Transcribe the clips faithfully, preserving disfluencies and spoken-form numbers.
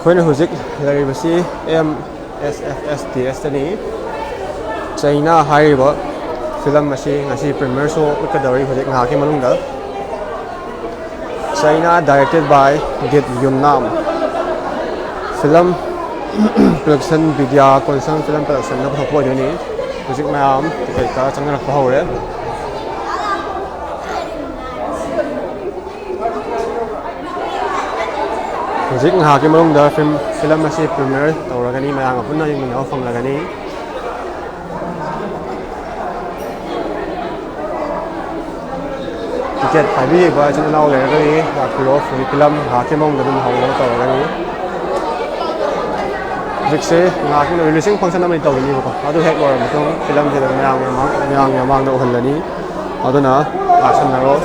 ꯑꯩꯈꯣꯏꯅ ꯍꯧꯖꯤꯛ ꯂꯩꯔꯤꯕꯁꯤ ꯑꯦꯝ ꯑꯦꯁ ꯑꯦꯐ ꯑꯦꯁ ꯇꯤ ꯑꯦꯁꯇꯅꯤ꯫ ꯆꯩꯅꯥ ꯍꯥꯏꯔꯤꯕ ꯐꯤꯂꯝ ꯑꯁꯤ ꯉꯁꯤ ꯄ꯭ꯔꯤꯃꯤꯌꯔ ꯁꯣ ꯎꯠꯀꯗꯧꯔꯤ ꯍꯧꯖꯤꯛ ꯉꯥꯏꯍꯥꯛꯀꯤ ꯃꯅꯨꯡꯗ꯫ China, directed by Dit Yun Nam. Film production ꯕꯤꯗ꯭ꯌꯥ ꯀꯣꯟꯁꯪ ꯐꯤꯂꯝ ꯄ꯭ꯔꯗꯛꯁꯟꯅ ꯄꯨꯊꯣꯛꯄ ꯑꯣꯏꯗꯣꯏꯅꯤ꯫ ꯍꯧꯖꯤꯛ ꯃꯌꯥꯝ ꯇꯤꯀꯦꯠ ꯀꯛꯑ ꯆꯪꯅꯔꯛꯄ ꯍꯧꯔꯦ꯫ ꯍꯧꯖꯤꯛ ꯉꯥꯏꯍꯥꯛꯀꯤ ꯃꯅꯨꯡꯗ ꯐꯤꯂꯝ, ꯐꯤꯂꯝ ꯑꯁꯤ ꯄ꯭ꯔꯤꯃꯤꯌꯔ ꯇꯧꯔꯒꯅꯤ, ꯃꯌꯥꯝꯒ ꯄꯨꯟꯅ ꯌꯦꯡꯃꯤꯟꯅꯕ ꯐꯪꯂꯒꯅꯤ꯫ ꯇꯤꯀꯦꯠ ꯄꯥꯏꯕꯤꯔꯤꯕ ꯏꯆꯤꯟ ꯏꯅꯥꯎ ꯂꯩꯔꯒꯗꯤ ꯂꯥꯛꯄꯤꯔꯣ, ꯍꯧꯖꯤꯛ ꯐꯤꯂꯝ ꯉꯥꯏꯍꯥꯛꯀꯤ ꯃꯅꯨꯡꯗ ꯑꯗꯨꯝ ꯍꯧꯅꯕ ꯇꯧꯔꯒꯅꯤ꯫ ꯍꯧꯖꯤꯛꯁꯦ ꯉꯥꯏꯍꯥꯛꯀꯤ ꯔꯤꯂꯤꯁꯤꯡ ꯐꯪꯁꯟ ꯑꯃꯗꯤ ꯇꯧꯒꯅꯤꯕꯀꯣ, ꯑꯗꯨ ꯍꯦꯛ ꯂꯣꯏꯔꯕ ꯃꯇꯨꯡ ꯐꯤꯂꯝꯁꯤꯗ ꯃꯌꯥꯝꯒꯤ ꯃꯃꯥꯡ-, ꯃꯌꯥꯝꯒꯤ ꯃꯃꯥꯡꯗ ꯎꯍꯜꯂꯅꯤ꯫ ꯑꯗꯨꯅ ꯂꯥꯛꯁꯟꯅꯔꯣ꯫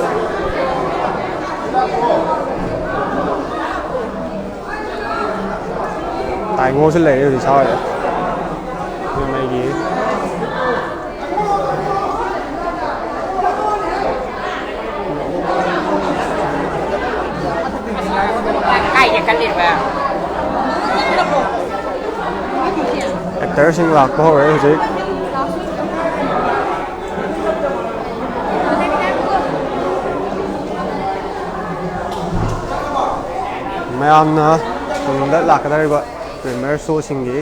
ꯇꯥꯏꯒꯣꯁꯨ ꯂꯩꯔꯦ ꯍꯧꯖꯤꯛ ꯁꯥ ꯍꯣꯏꯗ꯫ ꯅꯣꯡꯃꯩꯒꯤ ꯀꯥꯏꯗ ꯀꯜꯂꯤꯕ? ꯑꯦꯛꯇꯔꯁꯤꯡ ꯂꯥꯛꯄ ꯍꯧꯔꯦ ꯍꯧꯖꯤꯛ꯫ ꯃꯌꯥꯝꯅ ꯇꯨꯡꯗ ꯂꯥꯛꯀꯗꯧꯔꯤꯕ ꯄ꯭ꯔꯤꯃꯤꯌꯔ ꯁꯣꯁꯤꯡꯒꯤ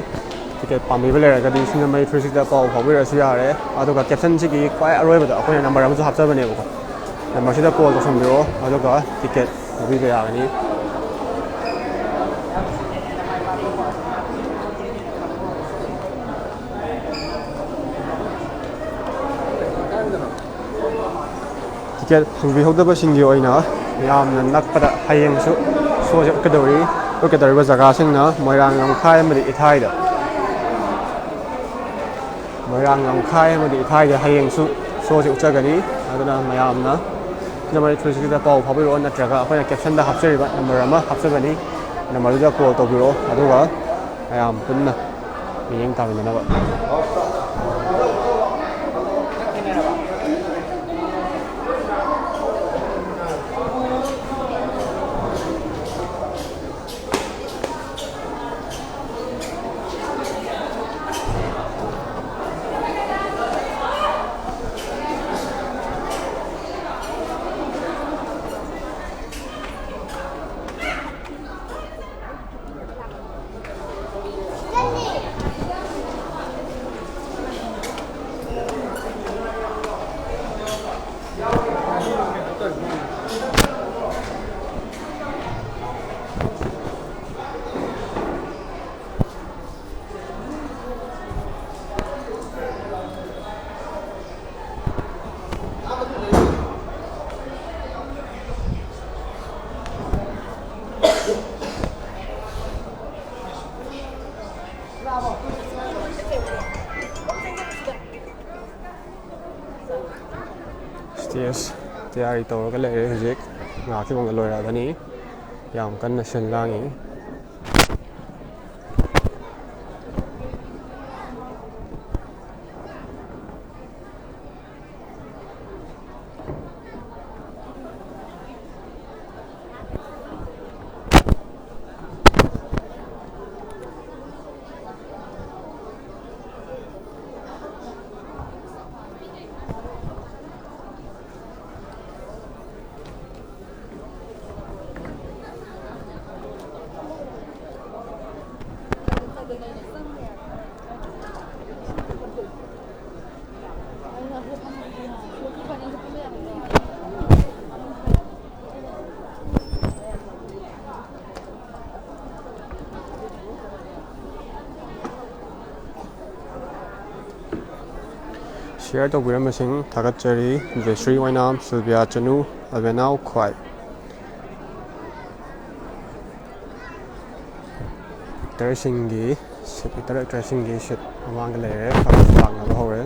ꯇꯤꯀꯦꯠ ꯄꯥꯝꯕꯤꯕ ꯂꯩꯔꯒꯗꯤ ꯁꯤꯡꯖꯃꯩ ꯊ꯭ꯔꯤ ꯁꯤꯛꯁꯇ ꯄꯥꯎ ꯐꯥꯎꯕꯤꯔꯛꯑꯁꯨ ꯌꯥꯔꯦ꯫ ꯑꯗꯨꯒ ꯀꯦꯞꯁꯟꯁꯤꯒꯤ ꯈ꯭ꯋꯥꯏ ꯑꯔꯣꯏꯕꯗ ꯑꯩꯈꯣꯏꯅ ꯅꯝꯕꯔ ꯑꯃꯁꯨ ꯍꯥꯞꯆꯕꯅꯦꯕꯀꯣ, ꯅꯝꯕꯔꯁꯤꯗ ꯀꯣꯜ ꯇꯧꯁꯟꯕꯤꯔꯛꯑꯣ, ꯑꯗꯨꯒ ꯇꯤꯀꯦꯠ ꯂꯧꯕꯤꯕ ꯌꯥꯒꯅꯤ꯫ ꯇꯤꯀꯦꯠ ꯐꯪꯕꯤꯍꯧꯗꯕꯁꯤꯡꯒꯤ ꯑꯣꯏꯅ ꯌꯥꯝꯅ ꯅꯛꯄꯗ ꯍꯌꯦꯡꯁꯨ ꯁꯣꯁꯦ ꯎꯠꯀꯗꯧꯔꯤ꯫ ꯎꯠꯀꯗꯧꯔꯤꯕ ꯖꯒꯥꯁꯤꯡꯅ ꯃꯣꯏꯔꯥꯡ ꯂꯝꯈꯥꯏ ꯑꯃꯗꯤ ꯏꯊꯥꯏꯗ꯫ ꯃꯣꯏꯔꯥꯡ ꯂꯝꯈꯥꯏ ꯑꯃꯗꯤ ꯏꯊꯥꯏꯗ ꯍꯌꯦꯡꯁꯨ ꯁꯣꯁꯦ ꯎꯠꯆꯒꯅꯤ꯫ ꯑꯗꯨꯅ ꯃꯌꯥꯝꯅ ꯁꯤꯡꯖꯃꯩ ꯊ꯭ꯔꯤ ꯁꯤꯛꯁꯇꯤꯗ ꯄꯥꯎ ꯐꯥꯎꯕꯤꯔꯛꯑꯣ, ꯅꯠꯇ꯭ꯔꯒ ꯑꯩꯈꯣꯏꯅ ꯀꯦꯞꯁꯟꯗ ꯍꯥꯞꯆꯔꯤꯕ ꯅꯝꯕꯔ ꯑꯃ ꯍꯥꯞꯆꯒꯅꯤ꯫ ꯅꯝꯕꯔꯗꯨꯗ ꯀꯣꯜ ꯇꯧꯕꯤꯔꯛꯑꯣ, ꯑꯗꯨꯒ ꯃꯌꯥꯝ ꯄꯨꯟꯅ ꯃꯤꯠꯌꯦꯡ ꯇꯥꯃꯤꯟꯅꯅꯕ꯫ ꯇꯌꯥꯔꯤ ꯇꯧꯔꯒ ꯂꯩꯔꯦ꯫ ꯍꯧꯖꯤꯛ ꯉꯥꯏꯍꯥꯛꯀꯤ ꯃꯇꯨꯡꯗ ꯂꯣꯏꯔꯛꯑꯅꯤ꯫ ꯌꯥꯝ ꯀꯟꯅ ꯁꯤꯜ ꯂꯥꯡꯉꯤ꯫ Share ꯇꯧꯕꯤꯔꯝꯕꯁꯤꯡ ꯊꯥꯒꯠꯆꯔꯤ꯫ ꯖꯦꯁ꯭ꯔꯤ ꯑꯣꯏꯅꯥꯝ, ꯁꯤꯜꯚꯤꯌꯥ ꯆꯅꯨ, ꯑꯜꯕꯦꯅꯥꯎ ꯈ꯭ꯋꯥꯏ꯫ Actorꯁꯤꯡꯒꯤ seat, actor actressꯁꯤꯡꯒꯤ seat ꯃꯃꯥꯡꯗ ꯂꯩꯔꯦ꯫ ꯐꯝ ꯂꯥꯛꯅꯕ ꯍꯧꯔꯦ꯫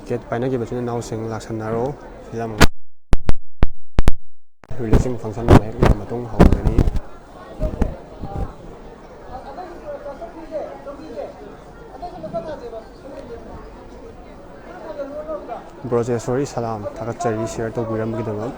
Ticket ꯄꯥꯏꯅꯈꯤꯕ ꯏꯆꯤꯟ ꯏꯅꯥꯎꯁꯤꯡ ꯂꯥꯛꯁꯟꯅꯔꯣ꯫ Film releasing function ꯍꯦꯛ ꯂꯣꯏꯔ ꯃꯇꯨꯡ ꯍꯧꯒꯅꯤ꯫ ꯕ꯭ꯔꯣꯖꯦꯁꯣꯔꯤ ꯁꯂꯥꯝ, ꯊꯥꯒꯠꯆꯔꯤ share ꯇꯧꯕꯤꯔꯝꯕꯒꯤꯗꯃꯛ꯫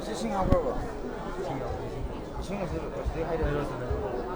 ꯁꯤ ꯏꯁꯤꯡ ꯍꯥꯞꯈ꯭ꯔꯕꯣ? ꯏꯁꯤꯡ ꯑꯁꯤ ꯁꯤꯗꯩ ꯍꯩꯔꯛꯑꯣ꯫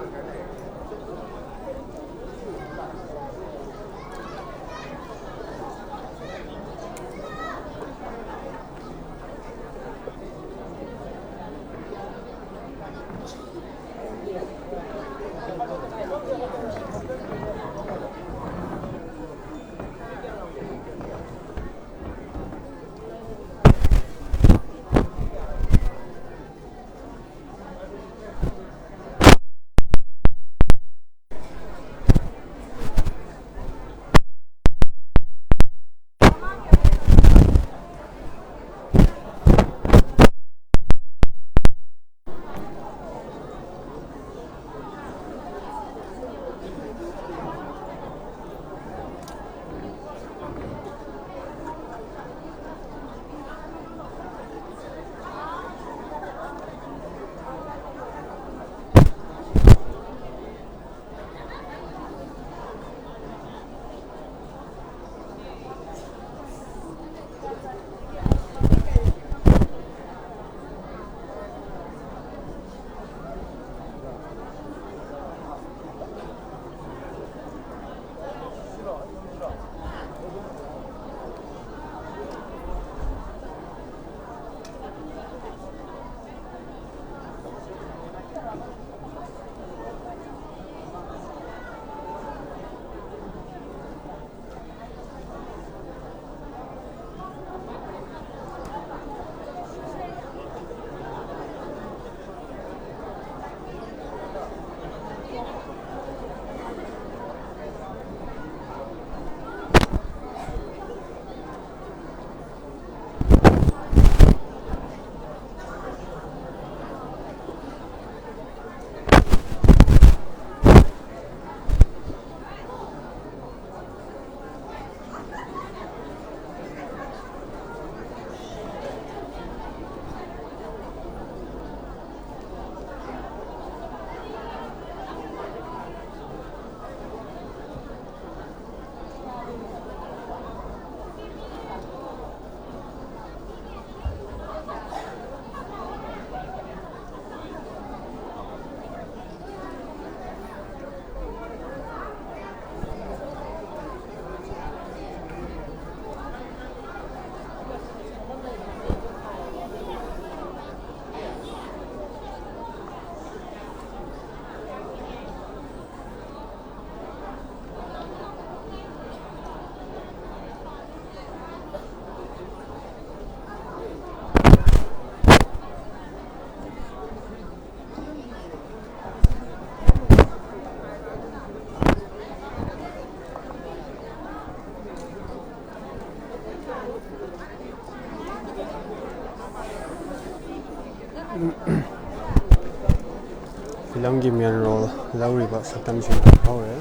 ꯐꯤꯂꯝꯒꯤ ꯃꯦꯟ ꯔꯣꯜ ꯂꯧꯔꯤꯕ ꯁꯛꯇꯝꯁꯤꯡ ꯍꯧꯔꯦ꯫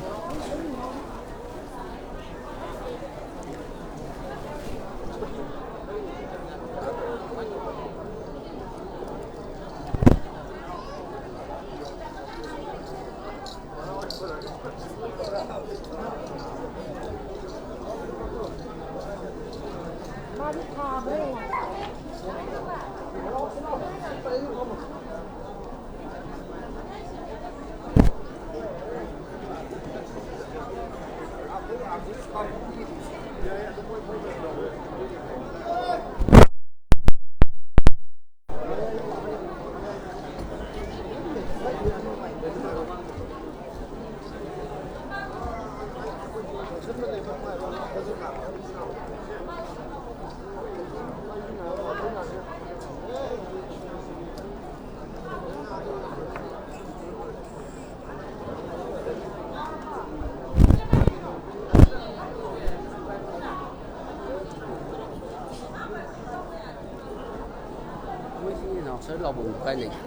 ꯃꯣꯏꯁꯤ ꯅꯥꯎꯁꯔ ꯂꯥꯎꯕꯝꯗꯣ ꯀꯥꯏ ꯂꯩꯒꯦ?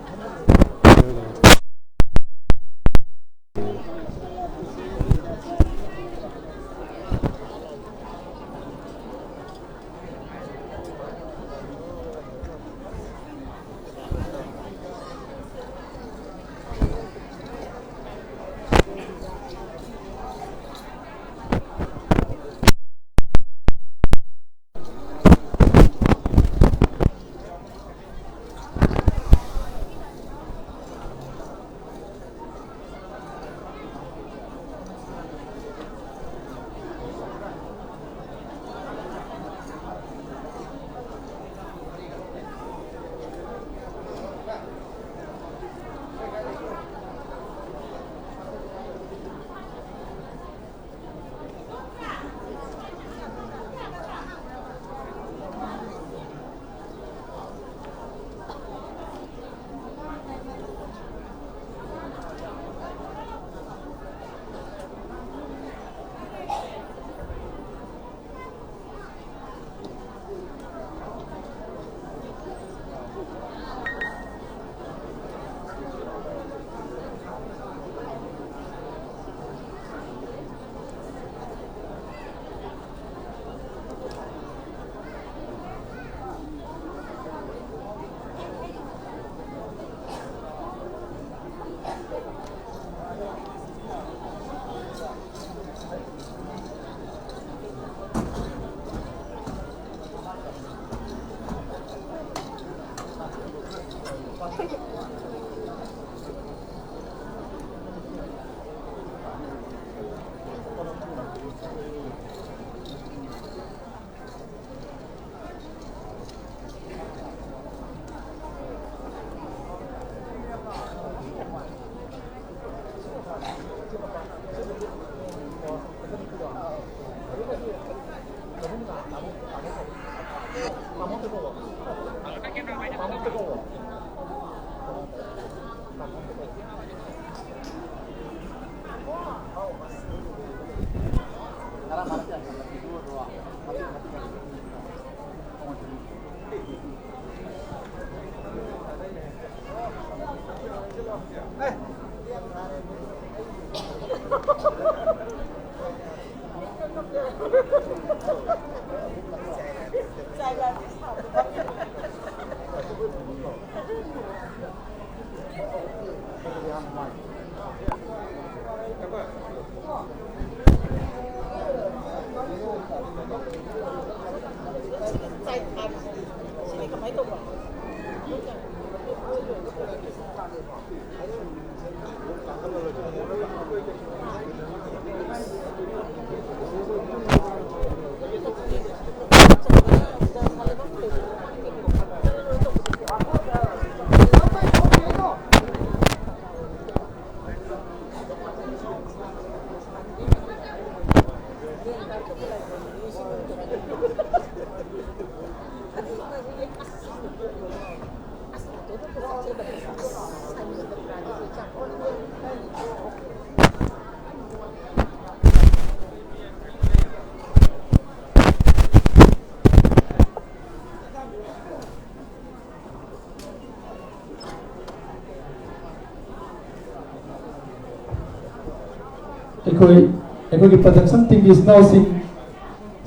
ꯑꯩꯈꯣꯏ, ꯑꯩꯈꯣꯏꯒꯤ production teamꯒꯤ ꯏꯆꯤꯟ ꯏꯅꯥꯎꯁꯤꯡ,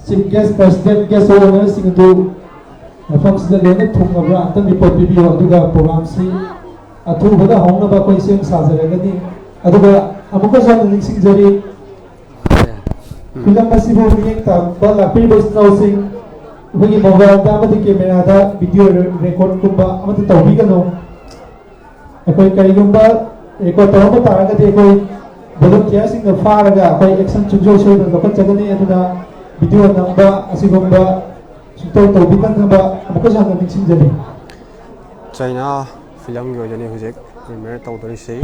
chief guest, president, guest of honourꯁꯤꯡ ꯑꯗꯨ ꯃꯐꯝꯁꯤꯗ ꯂꯣꯏꯅ ꯊꯨꯡꯉꯕ꯭ꯔꯥ? ꯑꯝꯇꯪ report ꯄꯤꯕꯤꯌꯨ, ꯑꯗꯨꯒ programꯁꯤ ꯑꯊꯨꯕꯗ ꯍꯧꯅꯕ ꯑꯩꯈꯣꯏ ꯁꯦꯝ ꯁꯥꯖꯔꯒꯅꯤ꯫ ꯑꯗꯨꯒ ꯑꯃꯨꯛꯀꯁꯨ ꯍꯟꯅ ꯅꯤꯡꯁꯤꯡꯖꯔꯤ, film ꯑꯁꯤꯕꯨ ꯃꯤꯠꯌꯦꯡ ꯇꯥꯕ ꯂꯥꯛꯄꯤꯔꯤꯕ ꯏꯆꯤꯟ ꯏꯅꯥꯎꯁꯤꯡ, ꯑꯩꯈꯣꯏꯒꯤ mobileꯗ ꯑꯃꯗꯤ cameraꯗ video recordꯀꯨꯝꯕ ꯑꯃꯠꯇ ꯇꯧꯕꯤꯒꯅꯨ꯫ ꯑꯩꯈꯣꯏ ꯀꯔꯤꯒꯨꯝꯕ record ꯇꯧꯔꯝꯕ ꯇꯥꯔꯒꯗꯤ ꯑꯩꯈꯣꯏ volunteerꯁꯤꯡꯅ ꯐꯥꯔꯒ ꯑꯩꯈꯣꯏ action ꯁꯨꯡꯁꯣꯏ ꯁꯣꯏꯗꯅ ꯂꯧꯈꯠꯆꯒꯅꯤ꯫ ꯑꯗꯨꯅ video ꯅꯝꯕ ꯑꯁꯤꯒꯨꯝꯕ ꯁꯨꯡꯇꯧ ꯇꯧꯕꯤꯗꯅꯕ ꯑꯃꯨꯛꯀꯁꯨ ꯍꯟꯅ ꯅꯤꯡꯁꯤꯡꯖꯔꯤ꯫ China filmꯒꯤ ꯑꯣꯏꯗꯣꯏꯅꯤ ꯍꯧꯖꯤꯛ premiere ꯇꯧꯗꯣꯔꯤꯁꯤ꯫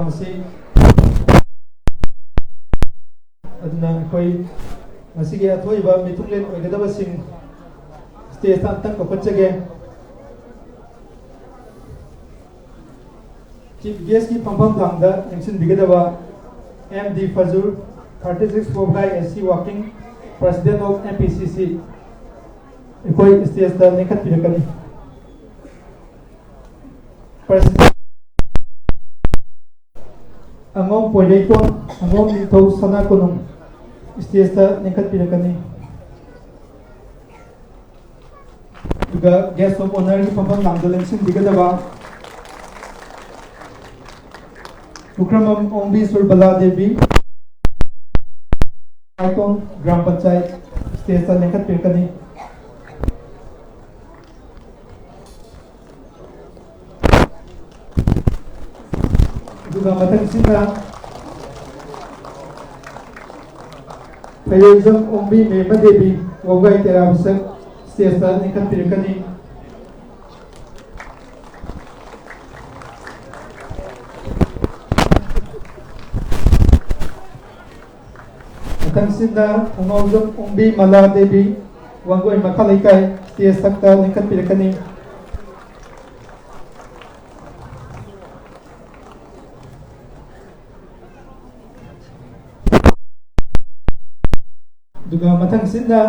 ꯑꯁꯤ ꯑꯗꯨꯅ ꯑꯩꯈꯣꯏ ꯉꯁꯤꯒꯤ ꯑꯊꯣꯏꯕ ꯃꯤꯊꯨꯡꯂꯦꯟ ꯑꯣꯏꯒꯗꯕꯁꯤꯡ stage ꯇ ꯑꯝꯇꯪ ꯀꯧꯈꯠꯆꯒꯦ꯫ Chief guest ꯀꯤ ꯐꯝꯐꯝ ꯊꯥꯡꯗ ꯂꯦꯡꯁꯤꯟꯕꯤꯒꯗꯕ M D ꯐꯖꯨꯔ, thirty six Phobgai S C Working President of M P C C, ꯑꯩꯈꯣꯏ stage ꯇ ꯂꯦꯡꯈꯠꯄꯤꯔꯛꯀꯅꯤ꯫ President ꯑꯉꯣꯝ ꯄꯣꯏꯔꯩꯀꯣꯟ, ꯑꯉꯣꯝ ꯅꯤꯡꯊꯧ ꯁꯅꯥ ꯀꯣꯅꯨꯡ stage ꯇ ꯂꯦꯡꯈꯠꯄꯤꯔꯛꯀꯅꯤ꯫ ꯑꯗꯨꯒ guest of honour ꯒꯤ ꯐꯝꯐꯝ ꯂꯥꯡꯗ ꯂꯦꯡꯁꯤꯟꯕꯤꯒꯗꯕ ꯄꯨꯈ꯭ꯔꯝꯕꯝ ꯑꯣꯡꯕꯤ ꯁꯨꯔꯕꯂꯥ ꯗꯦꯕꯤ, ꯄꯣꯏꯔꯩꯀꯣꯟ ꯒ꯭ꯔꯥꯝ ꯄꯟꯆꯥꯌꯠ, stage ꯇ ꯂꯦꯡꯈꯠꯄꯤꯔꯛꯀꯅꯤ꯫ ꯑꯗꯨꯒ ꯃꯊꯪꯁꯤꯗ ꯐꯩꯔꯣꯏꯖꯝ ꯑꯣꯡꯕꯤ ꯃꯦꯃ ꯗꯦꯕꯤ ꯋꯥꯕꯒꯥꯏ ꯇꯦꯔꯥ ꯃꯁꯛ ꯁ꯭ꯇꯦꯖꯇ ꯂꯤꯡꯈꯠꯄꯤꯔꯛꯀꯅꯤ꯫ ꯃꯊꯪꯁꯤꯗ ꯊꯣꯡꯅꯥꯎꯖꯝ ꯑꯣꯡꯕꯤ ꯃꯂꯥ ꯗꯦꯕꯤ ꯋꯥꯡꯒꯣꯏ ꯃꯈꯥ ꯂꯩꯀꯥꯏ ꯁ꯭ꯇꯦꯖ ꯊꯛꯇ ꯂꯤꯡꯈꯠꯄꯤꯔꯛꯀꯅꯤ꯫ ꯑꯗꯨꯒ ꯃꯊꯪꯁꯤꯗ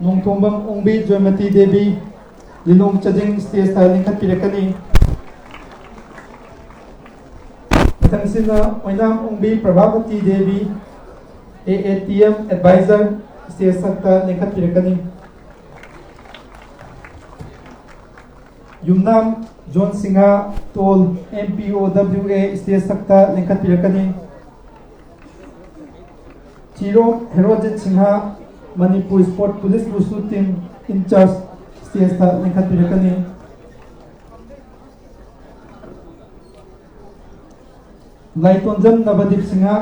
ꯅꯣꯡꯊꯣꯝꯕꯝ ꯑꯣꯡꯕꯤ ꯖꯣꯏꯃꯇꯤ ꯗꯦꯕꯤ ꯂꯤꯂꯣꯡ ꯆꯥꯖꯤꯡ ꯁ꯭ꯇꯦꯖꯇ ꯂꯤꯡꯈꯠꯄꯤꯔꯛꯀꯅꯤ꯫ ꯃꯊꯪꯁꯤꯗ Oinam Ongbi Prabhabati Devi, A A T M advisor, stage ꯊꯛꯇ ꯂꯤꯡꯈꯠꯄꯤꯔꯛꯀꯅꯤ꯫ ꯌꯨꯝꯅꯥꯝ ꯖꯣꯟ ꯁꯤꯡꯍ ꯇꯣꯜ, M P O W A, stage ꯊꯛꯇ ꯂꯤꯡꯈꯠꯄꯤꯔꯛꯀꯅꯤ꯫ Chirom Herojit Singh, Manipur sport police wushu team in charge, ꯁ꯭ꯇꯦꯖꯇ ꯂꯤꯡꯈꯠꯄꯤꯔꯛꯀꯅꯤ꯫ Laitonjam ꯅꯕꯗꯤꯞ Singh,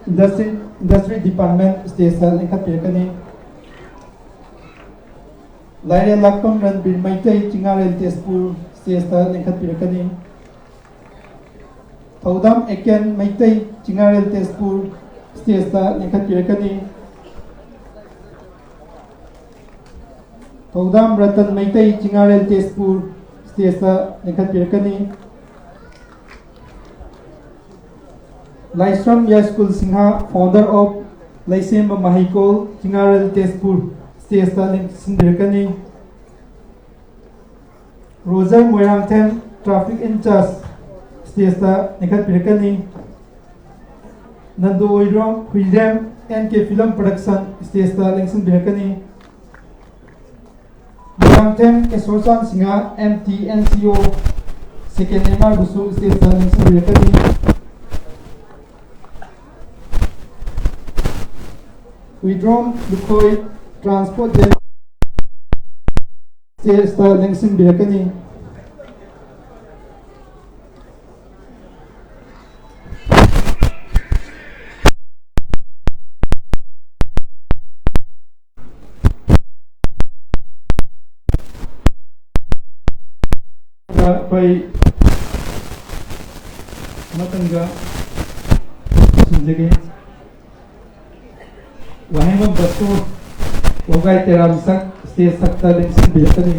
industry, industry department, ꯁ꯭ꯇꯦꯖꯇ ꯂꯤꯡꯈꯠꯄꯤꯔꯛꯀꯅꯤ꯫ ꯂꯥꯏꯔꯦꯜ ꯂꯥꯛꯄꯝ ꯔꯟꯕꯤꯔ ꯃꯩꯇꯩ, ꯆꯤꯡꯉꯥꯔꯦꯜ ꯇꯦꯖꯄꯨꯔ, ꯁ꯭ꯇꯦꯖꯇ ꯂꯤꯡꯈꯠꯄꯤꯔꯛꯀꯅꯤ꯫ ꯊꯧꯗꯥꯝ ꯑꯦꯀꯦꯟ ꯃꯩꯇꯩ, ꯆꯤꯡꯉꯥꯔꯦꯜ ꯇꯦꯖꯄꯨꯔ, ꯁ꯭ꯇꯦꯖꯇ ꯂꯤꯡꯈꯠꯄꯤꯔꯛꯀꯅꯤ꯫ ꯊꯧꯗꯥꯝ ꯔꯇꯟ ꯃꯩꯇꯩ, ꯆꯤꯡꯉꯥꯔꯦꯜ ꯇꯦꯖꯄꯨꯔ, ꯁ꯭ꯇꯦꯖꯇ ꯂꯤꯡꯈꯠꯄꯤꯔꯛꯀꯅꯤ꯫ ꯂꯥꯏꯁ꯭ꯔꯝ ꯌꯥꯏꯁ꯭ꯀꯨꯜ ꯁꯤꯡꯍ, founder of ꯂꯩꯁꯦꯝꯕ ꯃꯍꯩꯀꯣꯜ, ꯆꯤꯡꯉꯥꯔꯦꯜ ꯇꯦꯖꯄꯨꯔ, ꯁ꯭ꯇꯦꯖꯇ ꯂꯦꯡꯁꯤꯟꯕꯤꯔꯛꯀꯅꯤ꯫ Roger Moirangthem, traffic in charge, ꯁ꯭ꯇꯦꯖꯇ ꯂꯦꯡꯈꯠꯄꯤꯔꯛꯀꯅꯤ꯫ Nandu Oirom Huirem, N K film production, ꯁ꯭ꯇꯦꯖꯇ ꯂꯦꯡꯁꯤꯟꯕꯤꯔꯛꯀꯅꯤ꯫ Moirangthem Kesorchand Singh, M T N C O, second M R ꯕꯨꯁꯨ ꯁ꯭ꯇꯦꯖꯇ ꯂꯦꯡꯁꯤꯟꯕꯤꯔꯛꯀꯅꯤ꯫ Huidrom Lukhoi, transport ꯁ꯭ꯇꯦꯖꯇ ꯂꯦꯡꯁꯤꯟꯕꯤꯔꯛꯀꯅꯤ꯫ ꯑꯩꯈꯣꯏ ꯃꯊꯪꯗ ꯁꯤꯟꯖꯒꯦ꯫ ꯋꯥꯍꯦꯡꯕꯝ ꯕꯁꯨ ꯋꯥꯕꯒꯥꯏ ꯇꯦꯔꯥ ꯃꯤꯁꯛ ꯁ꯭ꯇꯦꯖ ꯊꯛꯇ ꯂꯦꯡꯁꯤꯟꯕꯤꯔꯛꯀꯅꯤ꯫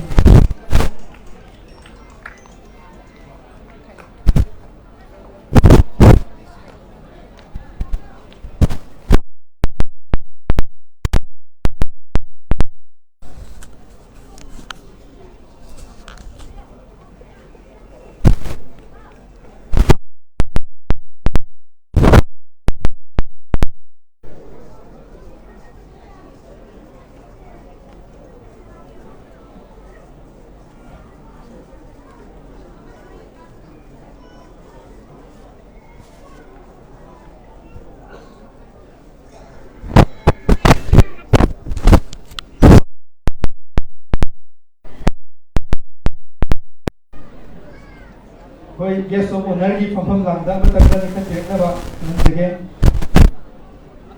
ꯑꯩꯈꯣꯏ guest of honourꯒꯤ ꯐꯝꯐꯝ ꯂꯥꯡꯗ ꯑꯃꯇꯪꯒ ꯂꯦꯡꯁꯤꯟꯕꯤꯔꯛꯅꯕ ꯈꯪꯍꯟꯖꯒꯦ꯫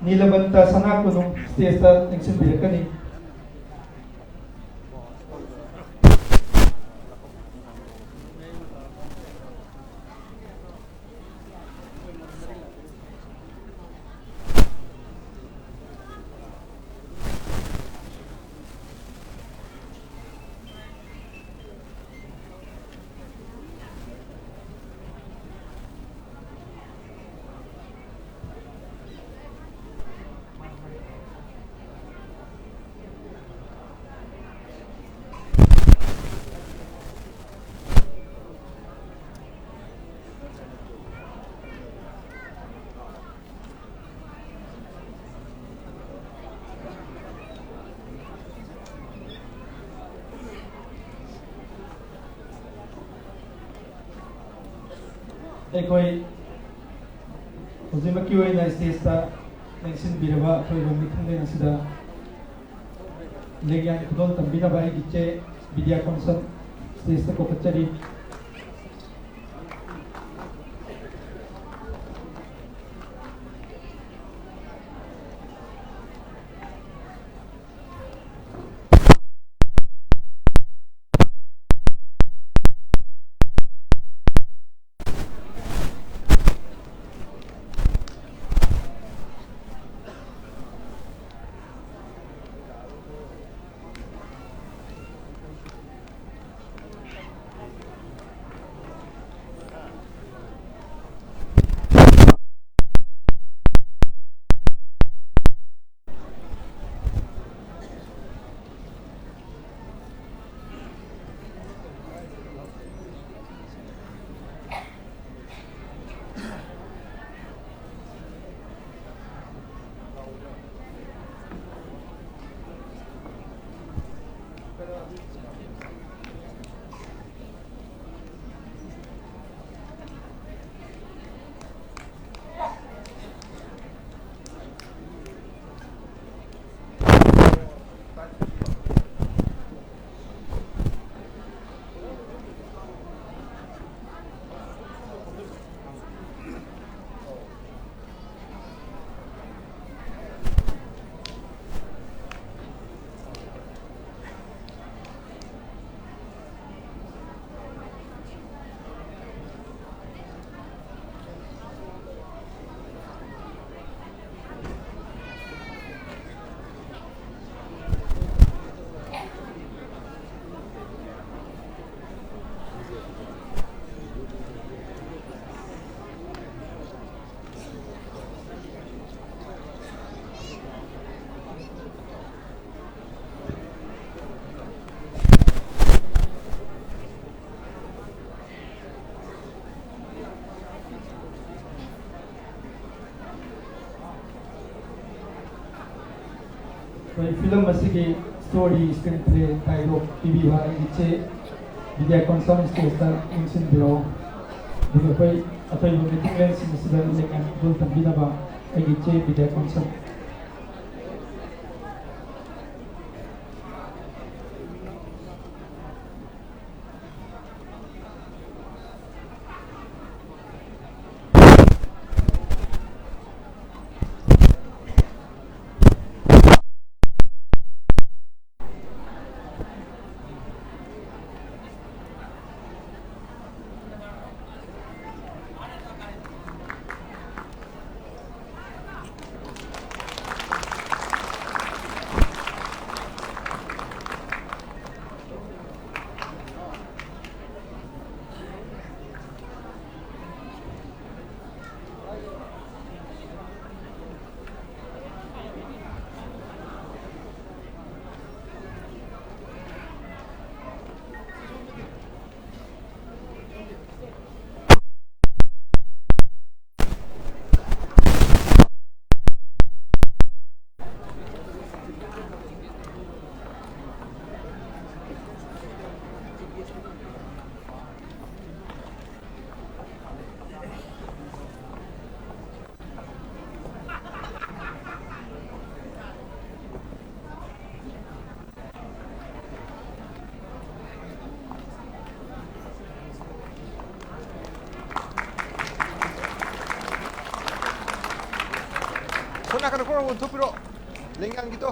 ꯅꯤꯂꯕꯟꯇ ꯁꯅꯥ ꯀꯣꯅꯨꯡ stageꯇ ꯂꯦꯡꯁꯤꯟꯕꯤꯔꯛꯀꯅꯤ꯫ ꯑꯩꯈꯣꯏ ꯍꯧꯖꯤꯛꯃꯛꯀꯤ ꯑꯣꯏꯅ stageꯇ ꯂꯦꯡꯁꯤꯟꯕꯤꯔꯕ ꯑꯩꯈꯣꯏ ꯂꯧꯃꯤ ꯊꯥꯡꯂꯦꯟ ꯑꯁꯤꯗ ꯂꯦꯡꯌꯥꯟ ꯈꯨꯗꯣꯜ ꯇꯝꯕꯤꯅꯕ ꯑꯩꯒꯤ ꯏꯆꯦ ꯕꯤꯗ꯭ꯌꯥ ꯀꯣꯟꯁꯝ stageꯇ ꯀꯧꯈꯠꯆꯔꯤ꯫ ꯑꯩꯈꯣꯏ ꯐꯤꯂꯝ ꯑꯁꯤꯒꯤ story, screenplay, dialogue ꯄꯤꯕꯤꯕ ꯑꯩꯒꯤ ꯏꯆꯦ ꯕꯤꯗ꯭ꯌꯥ ꯀꯣꯟꯁꯝ stageꯇ ꯅꯤꯡꯁꯤꯡꯕꯤꯔꯛꯑꯣ꯫ ꯑꯗꯨꯒ ꯑꯩꯈꯣꯏ ꯑꯇꯩꯕ meeting landꯁꯤꯡ ꯑꯁꯤꯗ ꯂꯩꯉꯥꯛ ꯏꯒꯨꯜ ꯇꯝꯕꯤꯅꯕ ꯑꯩꯒꯤ ꯏꯆꯦ ꯕꯤꯗ꯭ꯌꯥ ꯀꯣꯟꯁꯝ꯫ ꯁꯣꯝ ꯅꯥꯀꯟꯗ ꯈꯔ ꯑꯣꯟꯊꯣꯛꯄꯤꯔꯣ, ꯂꯦꯡꯌꯥꯟꯒꯤꯗꯣ꯫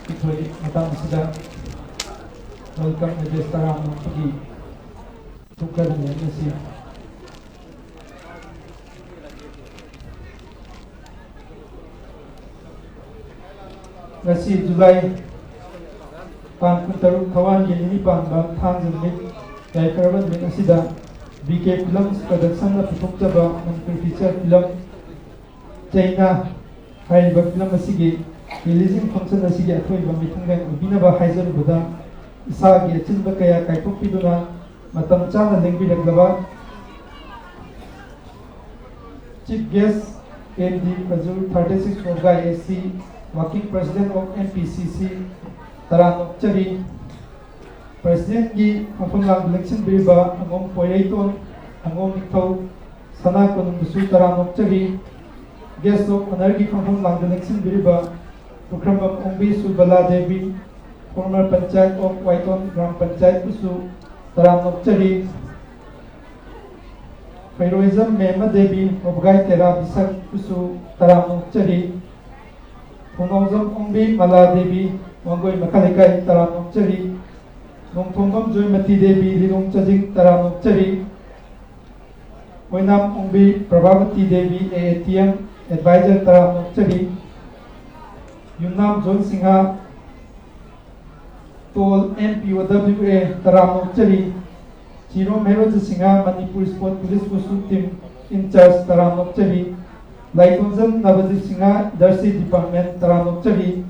ꯑꯩꯈꯣꯏ ꯃꯇꯥꯡ ꯑꯁꯤꯗ welcome address ꯇꯔꯥ ꯉꯥꯡꯕꯒꯤ ꯊꯣꯛꯆꯔꯝꯃꯤ ꯑꯁꯤ꯫ ꯉꯁꯤ ꯖꯨꯂꯥꯏ ꯇꯥꯡ ꯀꯨꯟꯇꯔꯨꯛ, ꯊꯋꯥꯟꯒꯤ ꯅꯤꯅꯤ ꯄꯥꯟꯕ ꯊꯥꯡꯖ ꯅꯨꯃꯤꯠ, ꯌꯥꯏꯐꯔꯕ ꯅꯨꯃꯤꯠ ꯑꯁꯤꯗ ꯕꯤ ꯀꯦ Films Productionꯅ ꯄꯨꯊꯣꯛꯆꯕ ꯃꯅꯤꯄꯨꯔꯤ feature film ꯆꯩꯅꯥ ꯍꯥꯏꯔꯤꯕ film ꯑꯁꯤꯒꯤ releasing function ꯑꯁꯤꯒꯤ ꯑꯊꯣꯏꯕ ꯃꯤꯊꯨꯡꯂꯦꯟ ꯑꯣꯏꯕꯤꯅꯕ ꯍꯥꯏꯖꯔꯨꯕꯗ, ꯏꯁꯥꯒꯤ ꯑꯆꯤꯟꯕ ꯀꯌꯥ ꯀꯥꯏꯊꯣꯛꯄꯤꯗꯨꯅ ꯃꯇꯝ ꯆꯥꯅ ꯂꯦꯡꯕꯤꯔꯛꯂꯕ Chief Guest, M D Fazul, thirty-six Mobgai A C, Working President of M P C C, ꯇꯔꯥꯝꯅ ꯑꯣꯛꯆꯔꯤ꯫ Presidentꯀꯤ ꯐꯝꯐꯝ ꯂꯥꯡꯗ ꯂꯦꯡꯁꯤꯟꯕꯤꯔꯤꯕ ꯑꯉꯣꯝ ꯄꯣꯏꯔꯩꯇꯣꯟ, ꯑꯉꯣꯝ ꯅꯤꯡꯊꯧ, ꯁꯅꯥ ꯀꯣꯅꯨꯡꯕꯨꯁꯨ ꯇꯔꯥꯝꯅ ꯑꯣꯛꯆꯔꯤ꯫ Guest of Honourꯒꯤ ꯐꯝꯐꯝ ꯂꯥꯡꯗ ꯂꯦꯡꯁꯤꯟꯕꯤꯔꯤꯕ Pukhrambam Ongbi Subala Devi, former Panchayat of ꯋꯥꯏꯇꯣꯟ gram ꯄꯟꯆꯥꯌꯠꯄꯨꯁꯨ ꯇꯔꯥꯝꯅ ꯑꯣꯛꯆꯔꯤ꯫ ꯐꯩꯔꯣꯏꯖꯝ ꯃꯦꯝꯃ ꯗꯦꯕꯤ, ꯃꯕꯨꯒꯥꯏ ꯇꯦꯔꯥ ꯕꯤꯁꯛꯄꯨꯁꯨ ꯇꯔꯥꯝꯅ ꯑꯣꯛꯆꯔꯤ꯫ ꯊꯣꯡꯅꯥꯎꯖꯝ ꯑꯣꯡꯕꯤ ꯃꯂꯥ ꯗꯦꯕꯤ, ꯋꯥꯡꯒꯣꯏ ꯃꯈꯥ ꯂꯩꯀꯥꯏ ꯇꯔꯥꯝꯅ ꯑꯣꯛꯆꯔꯤ꯫ ꯅꯣꯡꯊꯣꯡꯕꯝ ꯖꯣꯏꯃꯇꯤ ꯗꯦꯕꯤ, ꯂꯤꯂꯣꯡ ꯆꯥꯖꯤꯡ ꯇꯔꯥꯝꯅ ꯑꯣꯛꯆꯔꯤ꯫ ꯑꯣꯏꯅꯥꯝ Ongbi Prabhabati Devi, A A T M advisor ꯇꯔꯥꯝꯅ ꯑꯣꯛꯆꯔꯤ꯫ ꯌꯨꯝꯅꯥꯝ ꯖꯣꯟ ꯁꯤꯡꯍ, ꯇꯣꯜ M P O W A ꯇꯔꯥꯝꯅ ꯑꯣꯛꯆꯔꯤ꯫ ꯆꯤꯔꯣꯝ ꯍꯦꯔꯣꯖ Singh, Manipur Sport Police Wushu Team in charge ꯇꯔꯥꯝꯅ ꯑꯣꯛꯆꯔꯤ꯫ ꯂꯥꯏꯊꯣꯟꯖꯝ ꯅꯕꯖꯤꯠ ꯁꯤꯡꯍ, Jersey Department ꯇꯔꯥꯝꯅ ꯑꯣꯛꯆꯔꯤ꯫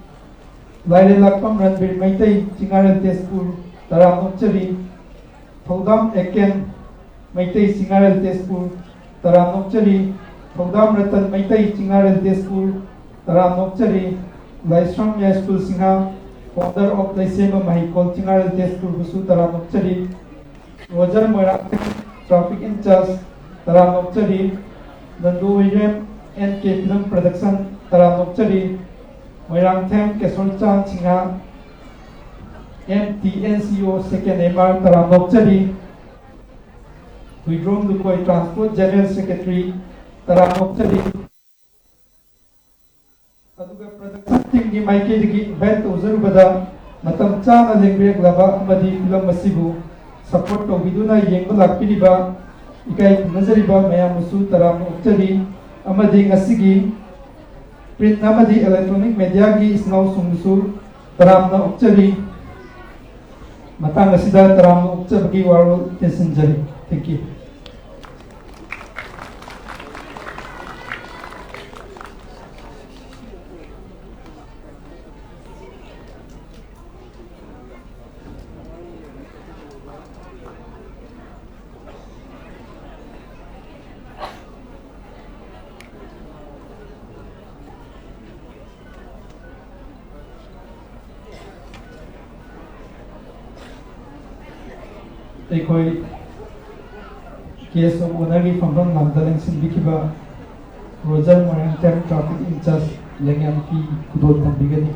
ꯂꯥꯏꯔꯦꯜꯂꯥꯛꯄꯝ ꯔꯟꯕꯤꯔ ꯃꯩꯇꯩ, ꯆꯤꯡꯉꯥꯔꯦꯜ ꯇꯦꯖꯄꯨꯔ ꯇꯔꯥꯝꯅ ꯑꯣꯛꯆꯔꯤ꯫ ꯊꯧꯗꯥꯝ ꯑꯦꯀꯦꯟ ꯃꯩꯇꯩ, ꯆꯤꯡꯉꯥꯔꯦꯜ ꯇꯦꯖꯄꯨꯔ ꯇꯔꯥꯝꯅ ꯑꯣꯛꯆꯔꯤ꯫ ꯊꯧꯗꯥꯝ ꯔꯇꯟ ꯃꯩꯇꯩ, ꯆꯤꯡꯉꯥꯔꯦꯜ ꯇꯦꯖꯄꯨꯔ ꯇꯔꯥꯝꯅ ꯑꯣꯛꯆꯔꯤ꯫ ꯂꯥꯏꯁ꯭ꯔꯝ ꯌꯥꯏꯁ꯭ꯀꯨꯜ ꯁꯤꯡꯍ, founder of ꯂꯩꯁꯦꯝꯕ ꯃꯍꯩꯀꯣꯜ, ꯆꯤꯡꯉꯥꯔꯦꯜ ꯇꯦꯖꯄꯨꯔꯕꯨꯁꯨ ꯇꯔꯥꯝꯅ ꯑꯣꯛꯆꯔꯤ꯫ Roger Moirangthem, traffic in charge ꯇꯔꯥꯝꯅ ꯑꯣꯛꯆꯔꯤ꯫ ꯅꯟꯗꯨ ꯍꯨꯏꯔꯦꯝ, N K Film Production ꯇꯔꯥꯝꯅ ꯑꯣꯛꯆꯔꯤ꯫ Moirangthem Kesorchand Singh, M T N C O second M R ꯇꯔꯥꯝꯅ ꯑꯣꯛꯆꯔꯤ꯫ ꯍꯨꯏꯗ꯭ꯔꯣꯝ ꯂꯨꯀꯣꯏ, Transport General Secretary ꯇꯔꯥꯝꯅ ꯑꯣꯛꯆꯔꯤ꯫ ꯑꯗꯨꯒ production teamꯒꯤ ꯃꯥꯏꯀꯩꯗꯒꯤ invite ꯇꯧꯖꯔꯨꯕꯗ, ꯃꯇꯝ ꯆꯥꯅ ꯂꯦꯡꯕꯤꯔꯛꯂꯕ ꯑꯃꯗꯤ film ꯑꯁꯤꯕꯨ support ꯇꯧꯕꯤꯗꯨꯅ ꯌꯦꯡꯕ ꯂꯥꯛꯄꯤꯔꯤꯕ ꯏꯀꯥꯏ ꯈꯨꯝꯅꯖꯔꯤꯕ ꯃꯌꯥꯝꯕꯨꯁꯨ ꯇꯔꯥꯝꯅ ꯑꯣꯛꯆꯔꯤ꯫ ꯑꯃꯗꯤ ꯉꯁꯤꯒꯤ print ꯑꯃꯗꯤ electronic mediaꯒꯤ ꯏꯆꯤꯟ ꯏꯅꯥꯎꯁꯤꯡꯕꯨꯁꯨ ꯇꯔꯥꯝꯅ ꯑꯣꯛꯆꯔꯤ꯫ ꯃꯇꯥꯡ ꯑꯁꯤꯗ ꯇꯔꯥꯝꯅ ꯑꯣꯛꯆꯕꯒꯤ ꯋꯥꯔꯣꯜ ꯇꯦꯟꯁꯤꯟꯖꯔꯤ꯫ Thank you꯫ ꯑꯩꯈꯣꯏ guest of honourꯒꯤ ꯐꯝꯐꯝ ꯂꯝꯗ ꯂꯦꯡꯁꯤꯟꯕꯤꯈꯤꯕ Roger Moirangthem traffic in charge ꯂꯦꯡꯌꯥꯟ ꯄꯤ ꯈꯨꯗꯣꯜ ꯇꯝꯕꯤꯒꯅꯤ꯫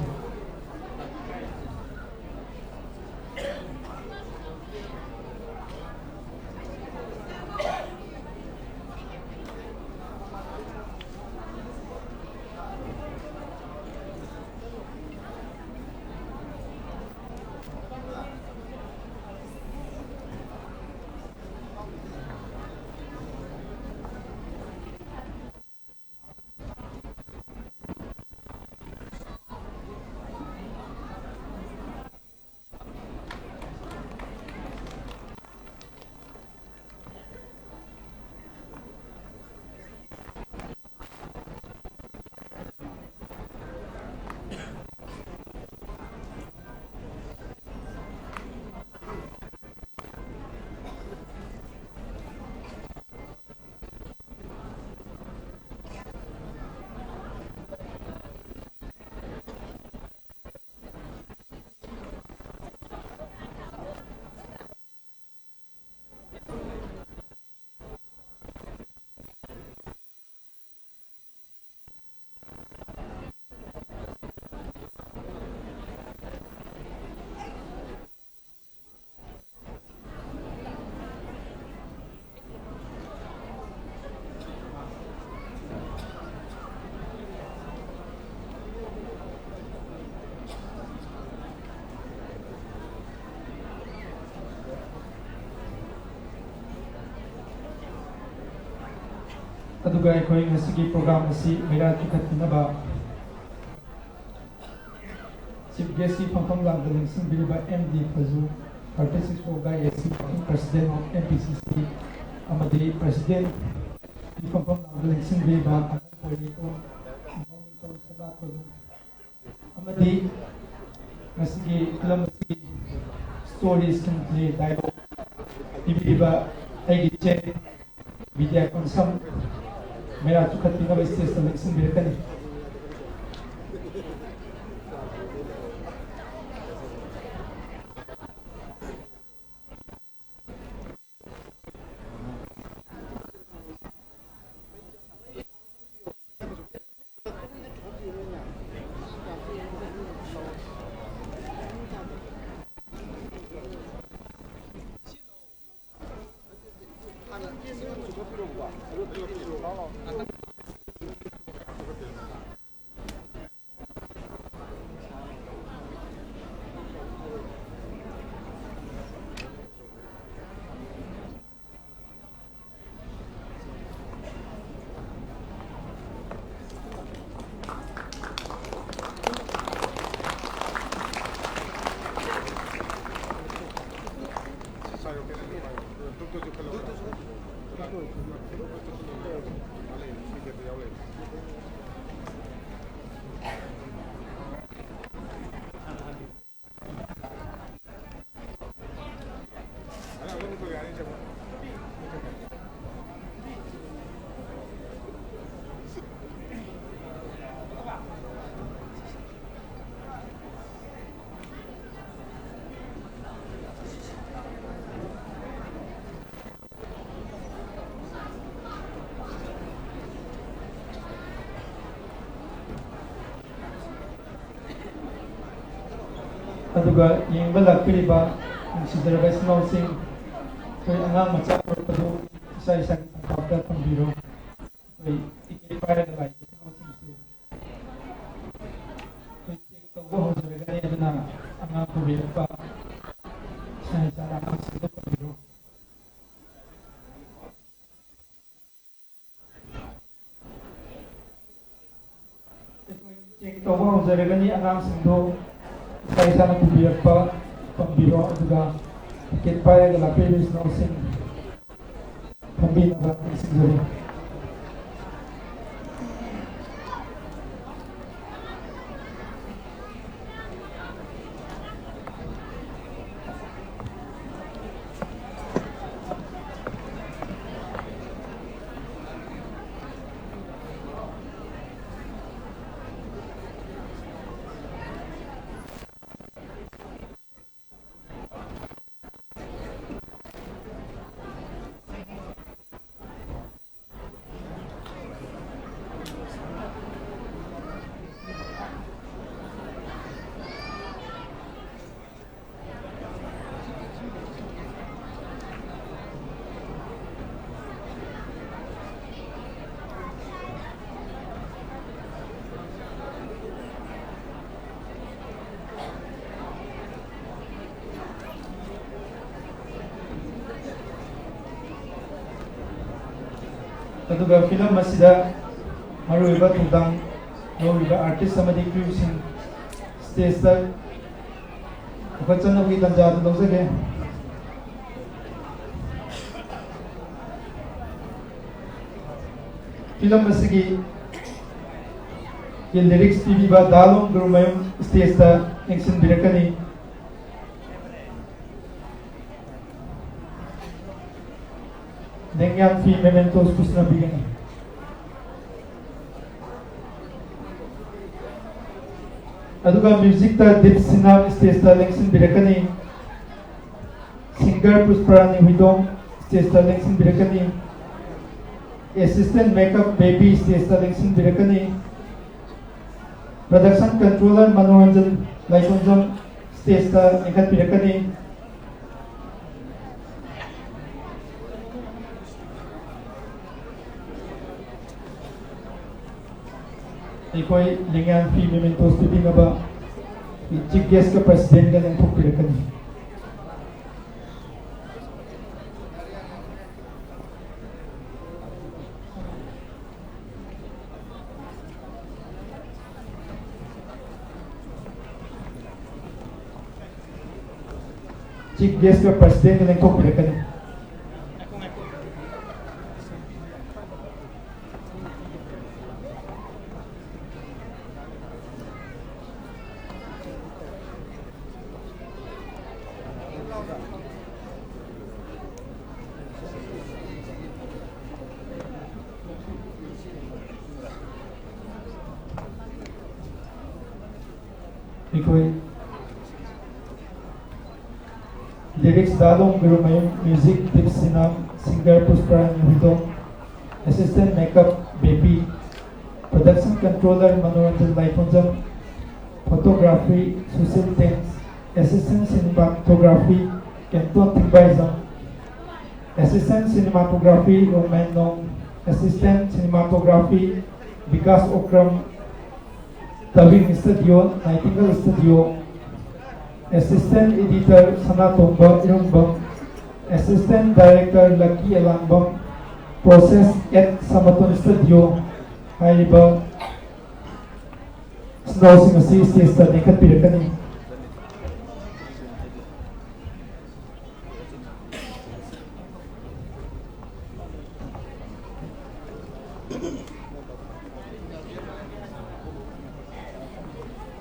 ꯑꯗꯨꯒ ꯑꯩꯈꯣꯏ ꯉꯁꯤꯒꯤ program ꯑꯁꯤ ꯃꯩꯔꯥ ꯆꯤꯡꯈꯠꯄꯤꯅꯕ chief guestꯀꯤ ꯐꯝꯐꯝ ꯂꯥꯡꯗ ꯂꯦꯡꯁꯤꯟꯕꯤꯔꯤꯕ M D ꯐꯖꯨ, thirty six ꯐꯥꯎꯕ ASC working president of M P C C ꯑꯃꯗꯤ presidentꯀꯤ ꯐꯝꯐꯝ ꯂꯥꯡꯗ ꯂꯦꯡꯁꯤꯟꯕꯤꯔꯤꯕ ꯑꯉꯥꯡ ꯄꯣꯏꯔꯩꯀꯣ, ꯑꯉꯥꯡ ꯅꯤꯡꯊꯧ ꯁꯅꯥ ꯀꯣꯅꯨꯡ, ꯑꯃꯗꯤ ꯉꯁꯤꯒꯤ film ꯑꯁꯤꯒꯤ story, screenplay, dialogue ꯄꯤꯕꯤꯔꯤꯕ ꯑꯩꯒꯤ ꯏꯆꯦ ꯕꯤꯗ꯭ꯌꯥ ꯀꯣꯟꯁꯝ ꯃꯩꯔꯥ ꯆꯨꯈꯠꯄꯤꯅꯕ stageꯇ ꯂꯦꯡꯁꯤꯟꯕꯤꯔꯛꯀꯅꯤ꯫ ꯑꯗꯨꯒ ꯌꯦꯡꯕ ꯂꯥꯛꯄꯤꯔꯤꯕ ꯅꯨꯡꯁꯤꯖꯔꯕ ꯏꯆꯤꯟ ꯏꯅꯥꯎꯁꯤꯡ, ꯑꯩꯈꯣꯏ ꯑꯉꯥꯡ ꯃꯆꯥ ꯄꯨꯔꯛꯄꯗꯨ ꯏꯁꯥ ꯏꯁꯥꯒꯤ ꯊꯧꯁꯥꯗ ꯊꯝꯕꯤꯔꯣ꯫ ꯑꯩꯈꯣꯏ ꯇꯤꯀꯦꯠ ꯄꯥꯏꯔꯒ ꯂꯥꯛꯏꯕ ꯏꯆꯤꯟ ꯏꯅꯥꯎꯁꯤꯡꯁꯦ ꯑꯩꯈꯣꯏ ꯆꯦꯛ ꯇꯧꯕ ꯍꯧꯖꯔꯒꯅꯤ, ꯑꯗꯨꯅ ꯑꯉꯥꯡ ꯄꯨꯕꯤꯔꯛꯄ ꯏꯁꯥ ꯏꯁꯥꯅ ꯑꯉꯥꯡꯁꯤꯡꯗ ꯊꯝꯕꯤꯔꯣ꯫ ꯑꯩꯈꯣꯏ ꯆꯦꯛ ꯇꯧꯕ ꯍꯧꯖꯔꯒꯅꯤ꯫ ꯑꯉꯥꯡꯁꯤꯡꯗꯨ ꯏꯁꯥ ꯏꯁꯥꯅ ꯄꯨꯕꯤꯔꯛꯄ ꯄꯥꯝꯕꯤꯔꯣ, ꯑꯗꯨꯒ ꯇꯤꯀꯦꯠ ꯄꯥꯏꯔꯒ ꯂꯥꯛꯄꯤꯔꯤꯕ ꯏꯆꯤꯟ ꯏꯅꯥꯎꯁꯤꯡ ꯐꯝꯕꯤꯅꯕ ꯅꯤꯡꯁꯤꯡꯖꯔꯤ꯫ ꯑꯗꯨꯒ ꯐꯤꯂꯝ ꯑꯁꯤꯗ ꯃꯔꯨꯑꯣꯏꯕ ꯊꯧꯗꯥꯡ ꯂꯧꯔꯤꯕ ꯑꯥꯔꯇꯤꯁ ꯑꯃꯗꯤ ꯀ꯭ꯔꯨꯁꯤꯡ ꯁ꯭ꯇꯦꯖꯇ ꯄꯨꯈꯠꯆꯅꯕꯒꯤ ꯇꯥꯟꯖꯥ ꯑꯗꯨ ꯂꯧꯖꯒꯦ꯫ ꯐꯤꯂꯝ ꯑꯁꯤꯒꯤ ꯂꯤꯔꯤꯛꯁ ꯄꯤꯕꯤꯕ ꯗꯥ ꯂꯣꯝ ꯒꯨꯔꯨꯃꯌꯨꯝ ꯁ꯭ꯇꯦꯖꯇ ꯂꯦꯡꯁꯤꯟꯕꯤꯔꯛꯀꯅꯤ꯫ ꯂꯦꯡꯌꯥꯟ ꯐꯤ ꯃꯦꯃꯦꯟꯇꯣꯁ ꯈꯨꯁꯅ ꯄꯤꯒꯅꯤ꯫ ꯑꯗꯨꯒ ꯃ꯭ꯌꯨꯖꯤꯛꯇ ꯗꯤꯞ ꯁꯤꯅꯥ ꯁ꯭ꯇꯦꯖꯇ ꯂꯦꯡꯁꯤꯟꯕꯤꯔꯛꯀꯅꯤ꯫ ꯁꯤꯡꯒꯔ ꯄꯨꯁꯄꯔꯥꯅꯤ ꯍꯨꯏꯗꯣꯡ ꯁ꯭ꯇꯦꯖꯇ ꯂꯦꯡꯁꯤꯟꯕꯤꯔꯛꯀꯅꯤ꯫ ꯑꯦꯁꯤꯁꯇꯦꯟ ꯃꯦꯀꯞ ꯕꯦꯕꯤ ꯁ꯭ꯇꯦꯖꯇ ꯂꯦꯡꯁꯤꯟꯕꯤꯔꯛꯀꯅꯤ꯫ ꯄ꯭ꯔꯗꯛꯁꯟ ꯀꯟꯇ꯭ꯔꯣꯂꯔ ꯃꯅꯣꯔꯟꯖꯟ ꯂꯥꯏꯊꯣꯟꯖꯝ ꯁ꯭ꯇꯦꯖꯇ ꯂꯤꯡꯈꯠꯄꯤꯔꯛꯀꯅꯤ꯫ ꯑꯩꯈꯣꯏ ꯂꯦꯡꯌꯥꯟ ꯐꯤ ꯃꯦꯃꯦꯟꯇꯣꯁ ꯄꯤꯕꯤꯅꯕ ꯆꯤꯐ ꯒꯦꯁꯀ ꯄ꯭ꯔꯁꯤꯗꯦꯟꯒ ꯂꯦꯡꯊꯣꯛꯄꯤꯔꯛꯀꯅꯤ꯫ ꯆꯤꯐ ꯒꯦꯁꯀ ꯄ꯭ꯔꯁꯤꯗꯦꯟꯒ ꯂꯦꯡꯊꯣꯛꯄꯤꯔꯛꯀꯅꯤ꯫ ꯑꯩꯈꯣꯏ ꯂꯤꯔꯤꯛꯁ ꯗꯥ Lom Gurumayum, music Dip Sinam, singer Pushparani Huidrom, assistant makeup Bebi, production controller Manoranjan Laithonjam, photography Sushil ꯇꯦꯟꯁ, assistant cinematography Kenton Thingbaijam, assistant cinematography Romen ꯅꯣꯡ, assistant cinematography Bikash Okram, dubbing studio Nightingale studio, assistant editor Sanatomba Irumbam, assistant director Lucky Elangbam, Process at Samaton Studio ꯍꯥꯏꯔꯤꯕ ꯁꯤꯡ ꯑꯁꯤ stage ꯇ ꯂꯤꯡꯈꯠꯄꯤꯔꯛꯀꯅꯤ꯫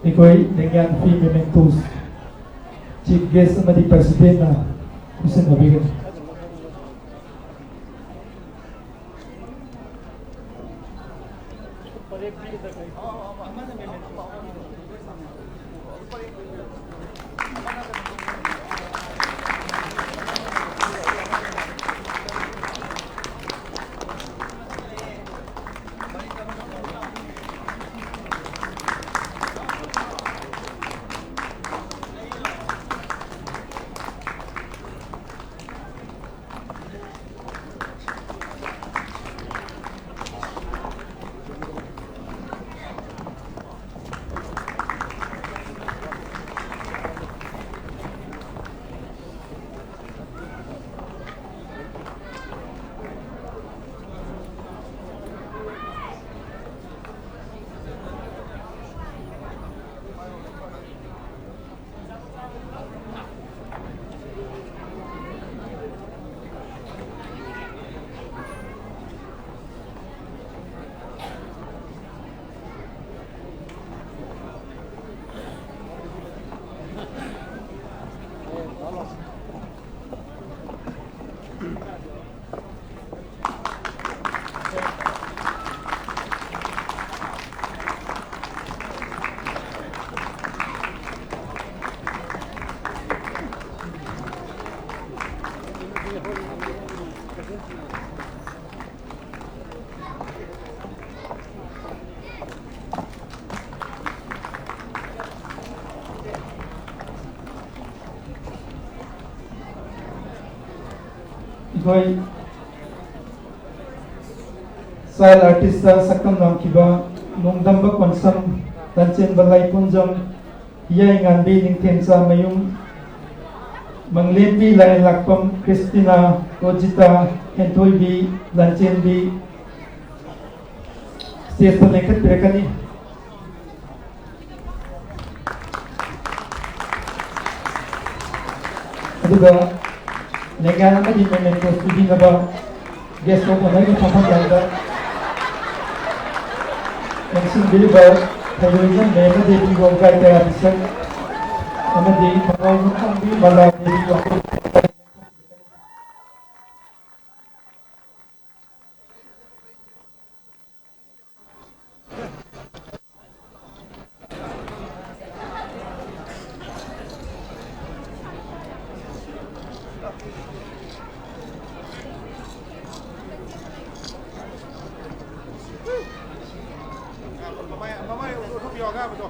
ꯑꯩꯈꯣꯏ ꯂꯦꯡꯌꯥꯟ ꯐꯤ mementos Chief Guest ꯑꯃꯗꯤ President ꯅ ꯈꯨꯠꯁꯟꯅꯕꯤꯒꯅꯤ꯫ ꯑꯩꯈꯣꯏ child artist ꯇ ꯁꯛꯇꯝ ꯂꯥꯡꯈꯤꯕ ꯅꯣꯡꯗꯝꯕ ꯀꯣꯟꯁꯝ, ꯂꯟꯆꯦꯟꯕ ꯂꯥꯏꯄꯨꯟꯖꯝ, ꯍꯤꯌꯥꯏꯉꯥꯟꯕꯤ ꯅꯤꯡꯊꯦꯝꯆꯥꯃꯌꯨꯝ, ꯃꯪꯂꯦꯝꯕꯤ ꯂꯥꯏꯔꯦꯟꯂꯥꯛꯄꯝ ꯀ꯭ꯔꯤꯁꯇꯤꯅꯥ, ꯔꯣꯖꯤꯇꯥ, ꯍꯦꯟꯊꯣꯏꯕꯤ, ꯂꯟꯆꯦꯟꯕꯤ stageꯇ ꯂꯦꯡꯈꯠꯄꯤꯔꯛꯀꯅꯤ꯫ ꯑꯗꯨꯒ ꯂꯦꯡꯌꯥꯟ ꯑꯃꯗꯤ mementos ꯄꯤꯕꯤꯅꯕ guest of honourꯒꯤ ꯐꯝꯐꯝ ꯂꯥꯡꯗ ꯂꯦꯡꯁꯤꯟꯕꯤꯔꯤꯕ ꯊꯧꯔꯣꯏꯖꯝ ꯃꯦꯝꯃ ꯗꯦꯕꯤ ꯋꯥꯕꯒꯥꯏ ꯇꯦꯔꯥ ꯕꯤꯁꯞ ꯑꯃꯗꯤ ꯊꯧꯔꯥꯏꯕꯝ ꯄꯥꯝꯕꯤ ꯃꯂꯥ ꯗꯦꯕꯤ ꯋꯥꯕꯒꯥꯏ꯫ ꯃꯃꯥꯏ, ꯃꯃꯥꯏ ꯎꯠꯊꯣꯛꯄꯤꯌꯣ, ꯑꯉꯥꯡꯕꯗꯣ꯫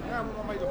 ꯑꯉꯥꯡꯕ ꯃꯃꯩꯗꯣ꯫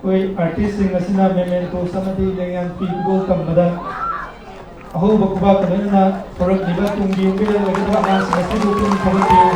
ꯑꯩꯈꯣꯏ ꯑꯥꯔꯇꯤꯁꯁꯤꯡ ꯑꯁꯤꯅ mementos ꯑꯃꯗꯤ ꯂꯦꯡꯌꯥꯟ ꯄꯤꯕꯗꯨ ꯇꯝꯕꯗ ꯑꯍꯧꯕ ꯈꯨꯕꯥꯛꯀ ꯂꯣꯏꯅꯅ ꯍꯧꯔꯛꯂꯤꯕ ꯇꯨꯡꯒꯤ ꯌꯨꯝꯕꯤꯔꯦꯜ ꯑꯣꯏꯒꯗꯕ ꯑꯉꯥꯡꯁꯤꯡ ꯑꯁꯤꯕꯨ ꯄꯨꯛꯅꯤꯡ ꯊꯧꯒꯠꯄꯤꯌꯨ꯫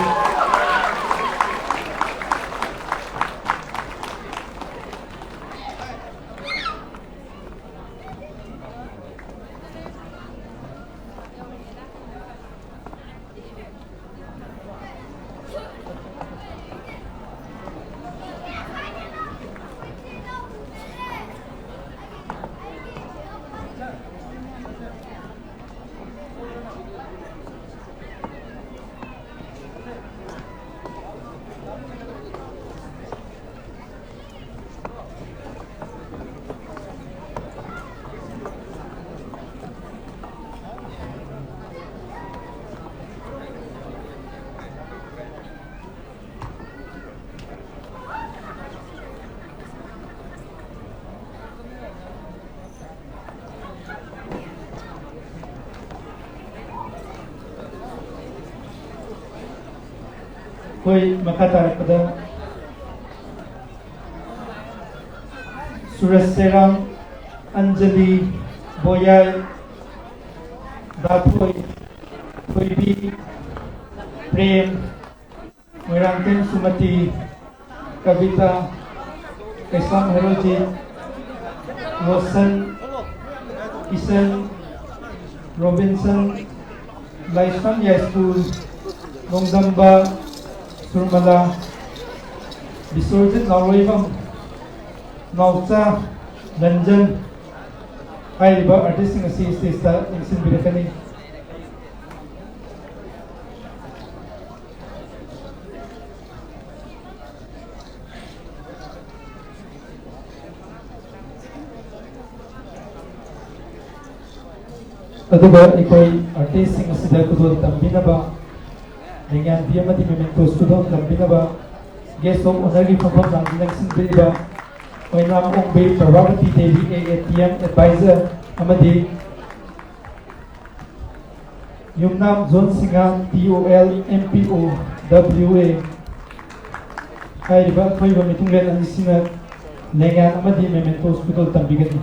ꯑꯩꯈꯣꯏ ꯃꯈꯥ ꯇꯥꯔꯛꯄꯗ ꯁꯨꯔꯦꯁ ꯆꯦꯔꯥꯡ, ꯑꯟꯖꯂꯤ, ꯕꯣꯌꯥꯏ, ꯗꯥꯊꯣꯏ, ꯊꯣꯏꯕꯤ, ꯄ꯭ꯔꯦꯝ, ꯃꯣꯏꯔꯥꯡꯊꯦꯝ ꯁꯨꯃꯇꯤ, ꯀꯕꯤꯇꯥ, ꯀꯩꯁꯥꯝ ꯍꯦꯔꯣꯖꯤꯠ, ꯔꯣꯁꯟ, ꯀꯤꯁꯟ, ꯔꯣꯕꯤꯟꯁꯟ, ꯂꯥꯏꯁ꯭ꯔꯝ ꯌꯥꯏꯁ꯭ꯀꯨꯜ, ꯅꯣꯡꯗꯝꯕ, ꯁꯨꯔꯃꯂꯥ, ꯕꯤꯁ꯭ꯋꯔꯖꯤꯠ ꯅꯥꯎꯔꯣꯏꯕꯝ, ꯅꯥꯎꯆꯥ, ꯔꯟꯖꯟ ꯍꯥꯏꯔꯤꯕ ꯑꯥꯔꯇꯤꯁꯁꯤꯡ ꯑꯁꯤ ꯁ꯭ꯇꯦꯖꯇ ꯂꯦꯡꯁꯤꯟꯕꯤꯔꯛꯀꯅꯤ꯫ ꯑꯗꯨꯒ ꯑꯩꯈꯣꯏ ꯑꯥꯔꯇꯤꯁꯁꯤꯡ ꯑꯁꯤꯗ ꯈꯨꯗꯣꯜ ꯇꯝꯕꯤꯅꯕ ꯂꯦꯡꯌꯥꯟꯕꯤ ꯑꯃꯗꯤ mementos ꯈꯨꯗꯣꯜ ꯇꯝꯕꯤꯅꯕ guest of honourꯒꯤ ꯐꯝꯐꯝ ꯂꯥꯡꯗꯨꯅ ꯂꯦꯡꯁꯤꯟꯕꯤꯔꯤꯕ ꯑꯣꯏꯅꯥꯝ Ongbi Prabhabati Devi, A A T M advisor, ꯑꯃꯗꯤ Yumnam John Singh, T O L, M P O, W A ꯍꯥꯏꯔꯤꯕ ꯑꯊꯣꯏꯕ ꯃꯤꯊꯨꯡꯂꯦꯟ ꯑꯅꯤꯁꯤꯅ ꯂꯦꯡꯌꯥꯟ ꯑꯃꯗꯤ mementos ꯈꯨꯗꯣꯜ ꯇꯝꯕꯤꯒꯅꯤ꯫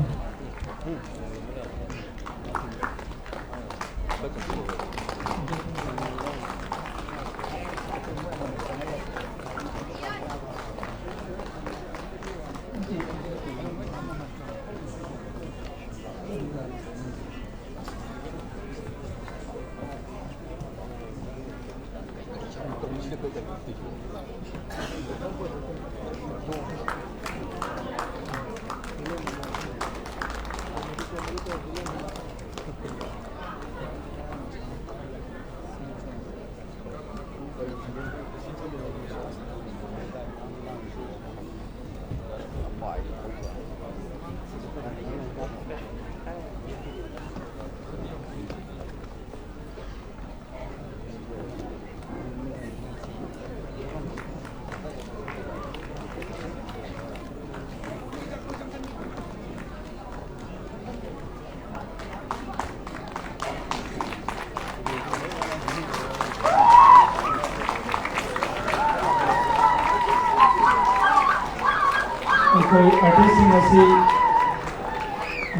ꯑꯩꯈꯣꯏ artistꯁꯤꯡ ꯑꯁꯤ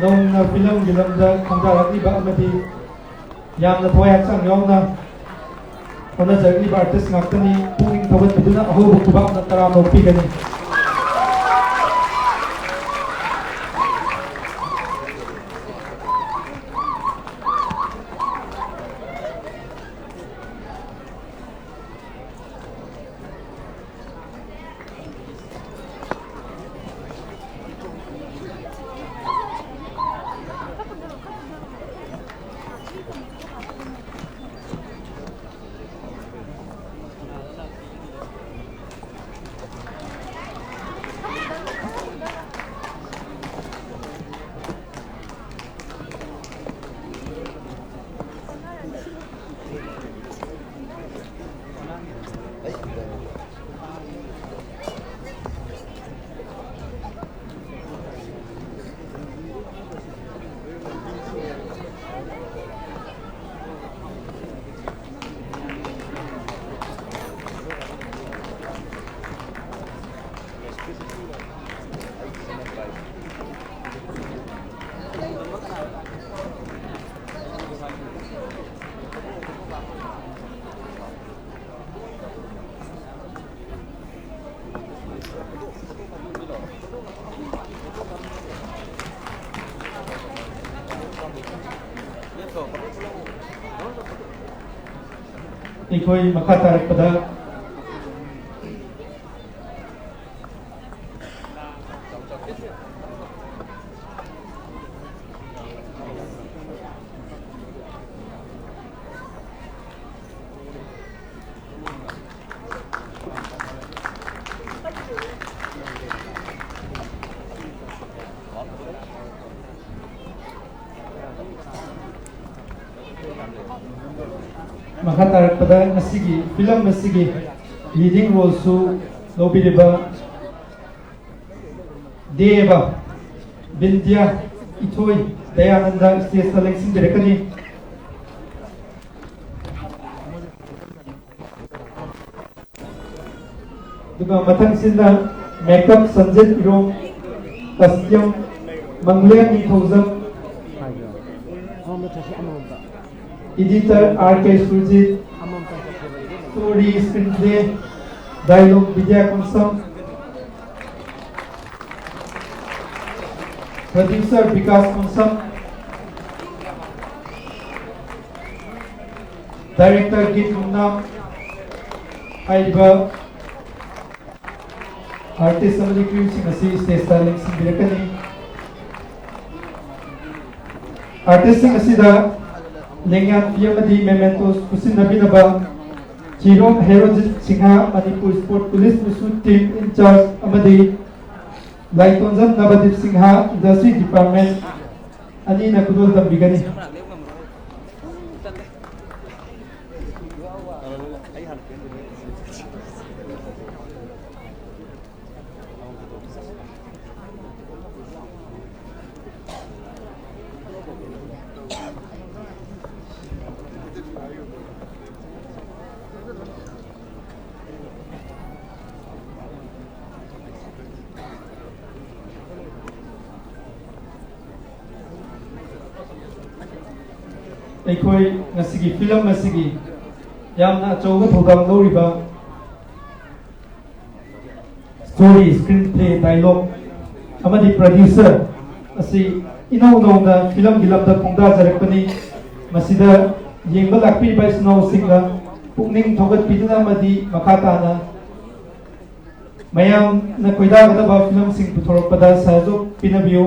ꯅꯧꯅ ꯐꯤꯂꯝꯒꯤ ꯂꯝꯗ ꯈꯣꯡꯗꯥꯔꯛꯂꯤꯕ ꯑꯃꯗꯤ ꯌꯥꯝꯅ ꯊꯋꯥꯏ ꯍꯛꯆꯥꯡ ꯌꯥꯎꯅ ꯍꯣꯠꯅꯖꯔꯛꯂꯤꯕ artist ꯉꯥꯛꯇꯅꯤ꯫ ꯄꯨꯛꯅꯤꯡ ꯊꯧꯒꯠꯄꯤꯗꯨꯅ ꯑꯍꯧꯕ ꯈꯨꯕꯥꯛꯅ ꯇꯔꯥꯃꯨꯛ ꯄꯤꯒꯅꯤ꯫ ꯑꯩꯈꯣꯏ ꯃꯈꯥ ꯇꯥꯔꯛꯄꯗ ꯃꯈꯥ ꯇꯥꯔꯛꯄꯗ ꯉꯁꯤꯒꯤ ꯐꯤꯂꯝ ꯑꯁꯤꯒꯤ ꯂꯤꯗꯤꯡ ꯔꯣꯜꯁꯨ ꯂꯧꯕꯤꯔꯤꯕ ꯗꯦꯕ, ꯕꯤꯟꯗ꯭ꯌꯥ, ꯏꯊꯣꯏ, ꯗꯌꯥꯅꯟꯗ ꯁ꯭ꯇꯦꯖꯇ ꯂꯦꯡꯁꯤꯟꯕꯤꯔꯛꯀꯅꯤ꯫ ꯑꯗꯨꯒ ꯃꯊꯪꯁꯤꯅ makeup Sanjit Irom, costume Manglem Ningthoujam, editor R K Surjit, story screenplay dialogue Bidya Konsam, producer Bikash Konsam, director Geet Yumnam. ꯍꯥꯏꯔꯤꯕ ꯑꯥꯔꯇꯤꯁ ꯑꯃꯗꯤ ꯀ꯭ꯔꯤꯌꯨꯁꯤꯡ ꯑꯁꯤ ꯁ꯭ꯇꯦꯖꯇ ꯂꯦꯡꯁꯤꯟꯕꯤꯔꯛꯀꯅꯤ꯫ ꯑꯥꯔꯇꯤꯁꯁꯤꯡ ꯑꯁꯤꯗ ꯂꯦꯡꯌꯥꯟ ꯐꯤ ꯑꯃꯗꯤ ꯃꯦꯃꯦꯟꯇꯣꯁ ꯈꯨꯠꯁꯤꯟꯅꯕꯤꯅꯕ ꯆꯤꯔꯣꯝ ꯍꯦꯔꯣꯖꯤꯠ ꯁꯤꯡꯍ, ꯃꯅꯤꯄꯨꯔ ꯁ꯭ꯄꯣꯔꯠ ꯄꯨꯂꯤꯁ ꯃꯨꯁꯨ ꯇꯤꯝ ꯏꯟꯆꯥꯔꯖ, ꯑꯃꯗꯤ ꯂꯥꯏꯇꯣꯟꯖꯝ ꯅꯕꯗꯤꯞ ꯁꯤꯡꯍ, ꯏꯟꯗꯁꯇ꯭ꯔꯤ ꯗꯤꯄꯥꯔꯠꯃꯦꯟ ꯑꯅꯤꯅ ꯈꯨꯗꯣꯜ ꯇꯝꯕꯤꯒꯅꯤ꯫ ꯑꯩꯈꯣꯏ ꯉꯁꯤꯒꯤ ꯐꯤꯂꯝ ꯑꯁꯤꯒꯤ ꯌꯥꯝꯅ ꯑꯆꯧꯕ ꯊꯧꯗꯥꯡ ꯂꯧꯔꯤꯕ ꯁ꯭ꯇꯣꯔꯤ, ꯁ꯭ꯀ꯭ꯔꯤꯟ ꯄ꯭ꯂꯦ, ꯗꯥꯏꯂꯣꯒ ꯑꯃꯗꯤ ꯄ꯭ꯔꯗ꯭ꯌꯨꯁꯔ ꯑꯁꯤ ꯏꯅꯧ ꯅꯧꯅ ꯐꯤꯂꯝꯒꯤ ꯂꯝꯗ ꯈꯣꯡꯗꯥꯖꯔꯛꯄꯅꯤ꯫ ꯃꯁꯤꯗ ꯌꯦꯡꯕ ꯂꯥꯛꯄꯤꯔꯤꯕ ꯏꯆꯤꯟ ꯏꯅꯥꯎꯁꯤꯡꯅ ꯄꯨꯛꯅꯤꯡ ꯊꯧꯒꯠꯄꯤꯗꯨꯅ ꯑꯃꯗꯤ ꯃꯈꯥ ꯇꯥꯅ ꯃꯌꯥꯝꯅ ꯈꯣꯏꯗꯥꯒꯗꯕ ꯐꯤꯂꯝꯁꯤꯡ ꯄꯨꯊꯣꯔꯛꯄꯗ ꯁꯍꯌꯣꯒ ꯄꯤꯅꯕꯤꯌꯨ꯫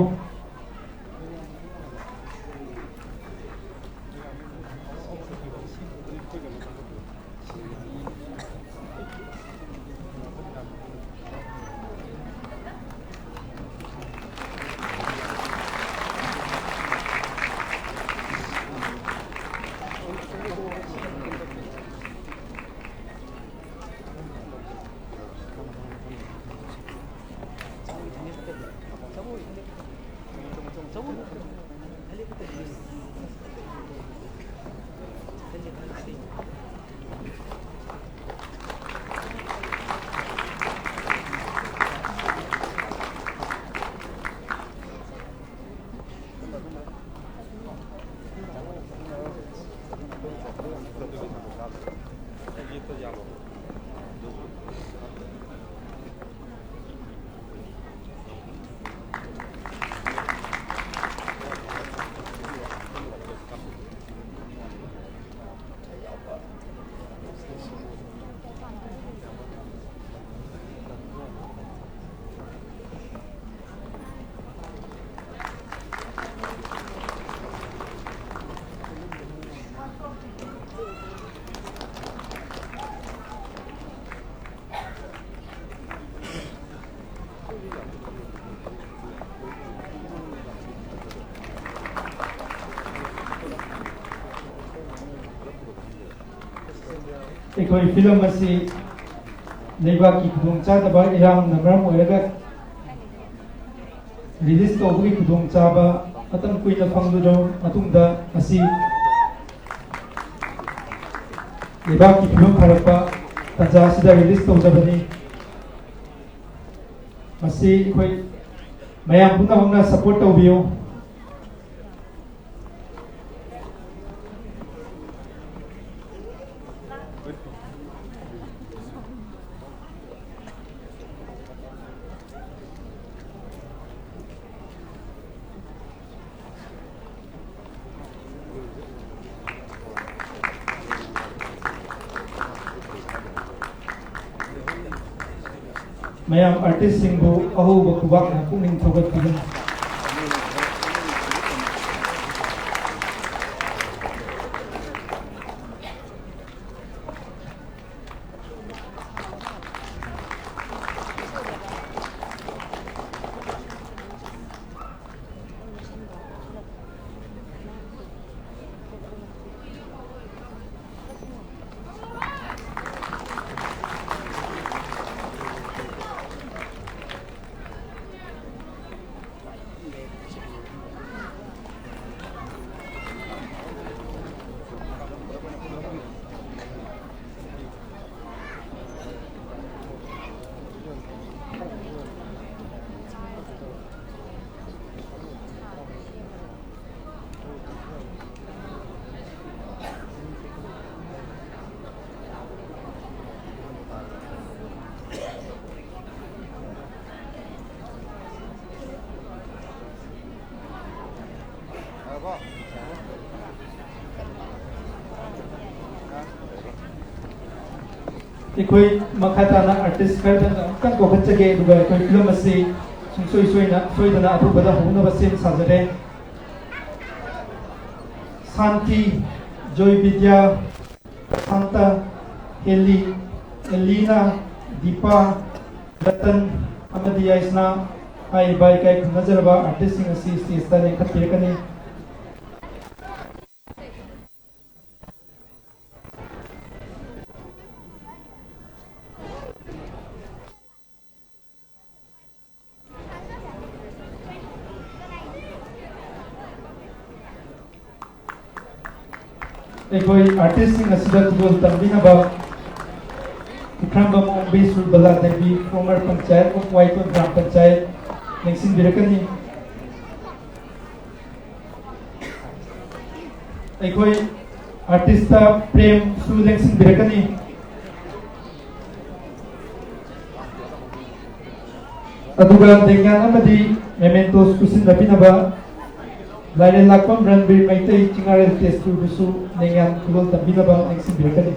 ꯑꯩꯈꯣꯏ ꯐꯤꯂꯝ ꯑꯁꯤ ꯂꯩꯕꯥꯛꯀꯤ ꯈꯨꯗꯣꯡꯆꯥꯗꯕ ꯏꯔꯥꯡꯅ ꯃꯔꯝ ꯑꯣꯏꯔꯒ ꯔꯤꯂꯤꯖ ꯇꯧꯕꯒꯤ ꯈꯨꯗꯣꯡꯆꯥꯕ ꯃꯇꯝ ꯀꯨꯏꯅ ꯐꯪꯂꯨꯗ꯭ꯔꯕ ꯃꯇꯨꯡꯗ ꯉꯁꯤ ꯂꯩꯕꯥꯛꯀꯤ ꯐꯤꯕꯝ ꯐꯔꯛꯄ ꯇꯥꯟꯖꯥ ꯑꯁꯤꯗ ꯔꯤꯂꯤꯖ ꯇꯧꯖꯕꯅꯤ꯫ ꯃꯁꯤ ꯑꯩꯈꯣꯏ ꯃꯌꯥꯝ ꯄꯨꯝꯅꯃꯛꯅ ꯁꯄꯣꯔꯠ ꯇꯧꯕꯤꯌꯨ꯫ ꯃꯌꯥꯝ ꯑꯥꯔꯇꯤꯁꯁꯤꯡꯕꯨ ꯑꯍꯧꯕ ꯈꯨꯕꯥꯛꯅ ꯄꯨꯛꯅꯤꯡ ꯊꯧꯒꯠꯄꯤꯒꯅꯤ꯫ ꯑꯩꯈꯣꯏ ꯃꯈꯥ ꯇꯥꯅ ꯑꯥꯔꯇꯤꯁ ꯈꯔꯗꯪ ꯑꯃꯨꯛꯇꯪ ꯀꯧꯈꯠꯆꯒꯦ, ꯑꯗꯨꯒ ꯑꯩꯈꯣꯏ ꯐꯤꯂꯝ ꯑꯁꯤ ꯁꯨꯡꯁꯣꯏ ꯁꯣꯏꯅ, ꯁꯣꯏꯗꯅ ꯑꯊꯨꯕꯗ ꯍꯧꯅꯕ ꯁꯦꯝ ꯁꯥꯖꯔꯦ꯫ ꯁꯥꯟꯇꯤ, ꯖꯣꯏ ꯕꯤꯗ꯭ꯌꯥ, ꯁꯥꯟꯇ, ꯍꯦꯂꯤ, ꯑꯦꯂꯤꯅꯥ, ꯗꯤꯄꯥ, ꯔꯇꯟ ꯑꯃꯗꯤ ꯌꯥꯏꯁꯅꯥ ꯍꯥꯏꯔꯤꯕ ꯏꯀꯥꯏ ꯈꯨꯝꯅꯖꯔꯕ ꯑꯥꯔꯇꯤꯁꯁꯤꯡ ꯑꯁꯤ ꯁ꯭ꯇꯦꯖꯇ ꯂꯦꯡꯈꯠꯄꯤꯔꯛꯀꯅꯤ꯫ ꯑꯩꯈꯣꯏ ꯑꯥꯔꯇꯤꯁꯁꯤꯡ ꯑꯁꯤꯗ ꯈꯨꯗꯣꯜ ꯇꯝꯕꯤꯅꯕ ꯄꯨꯈ꯭ꯔꯝꯕꯝ ꯑꯣꯡꯕꯤ ꯁꯨꯔꯕꯂꯥ ꯗꯦꯕꯤ, former ꯄꯟꯆꯥꯌꯠ ꯑꯣꯐ ꯋꯥꯏꯇꯣꯟ ꯒ꯭ꯔꯥꯝ ꯄꯟꯆꯥꯌꯠ, ꯂꯦꯡꯁꯤꯟꯕꯤꯔꯛꯀꯅꯤ꯫ ꯑꯩꯈꯣꯏ ꯑꯥꯔꯇꯤꯁꯇ ꯄ꯭ꯔꯦꯝꯁꯨ ꯂꯦꯡꯁꯤꯟꯕꯤꯔꯛꯀꯅꯤ꯫ ꯑꯗꯨꯒ ꯂꯦꯡꯌꯥꯟ ꯑꯃꯗꯤ mementos ꯈꯨꯠꯁꯤꯟꯅꯕꯤꯅꯕ ꯂꯥꯏꯔꯦꯜ ꯂꯥꯛꯄꯝ ꯔꯟꯕꯤꯔ ꯃꯩꯇꯩ ꯆꯤꯉꯥꯔꯦꯜ ꯇꯦꯖꯄꯨꯔꯕꯨꯁꯨ ꯂꯦꯡꯌꯥꯟ ꯈꯨꯗꯣꯜ ꯇꯝꯕꯤꯅꯕ ꯅꯤꯡꯁꯤꯡꯕꯤꯔꯛꯀꯅꯤ꯫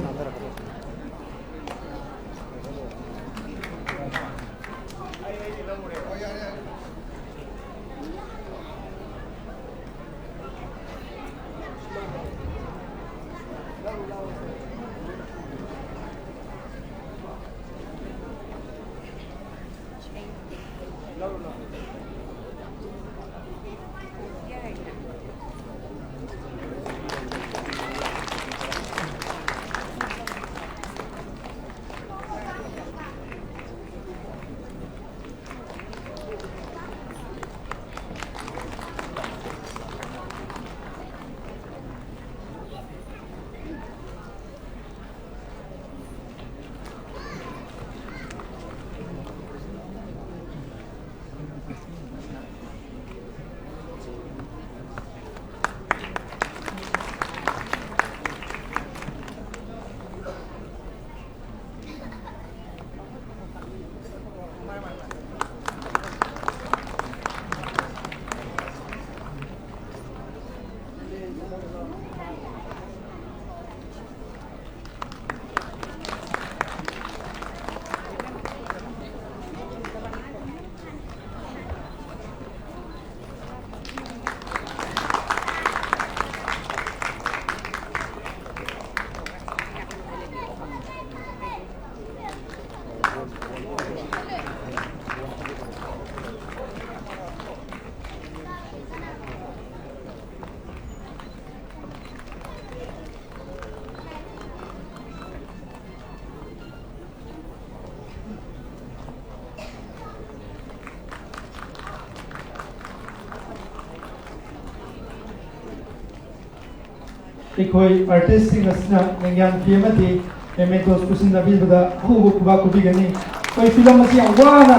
ꯑꯩꯈꯣꯏ ꯑꯥꯔꯇꯤꯁꯁꯤꯡ ꯑꯁꯤꯅ ꯂꯦꯡꯌꯥꯟ ꯐꯤ ꯑꯃꯗꯤ mementos ꯄꯨꯁꯤꯟꯅꯕꯤꯕꯗ ꯑꯍꯧꯕ ꯈꯨꯕꯥꯛ ꯈꯨꯕꯤꯒꯅꯤ꯫ ꯑꯩꯈꯣꯏ ꯐꯤꯂꯝ ꯑꯁꯤ ꯌꯥꯝ ꯋꯥꯅ,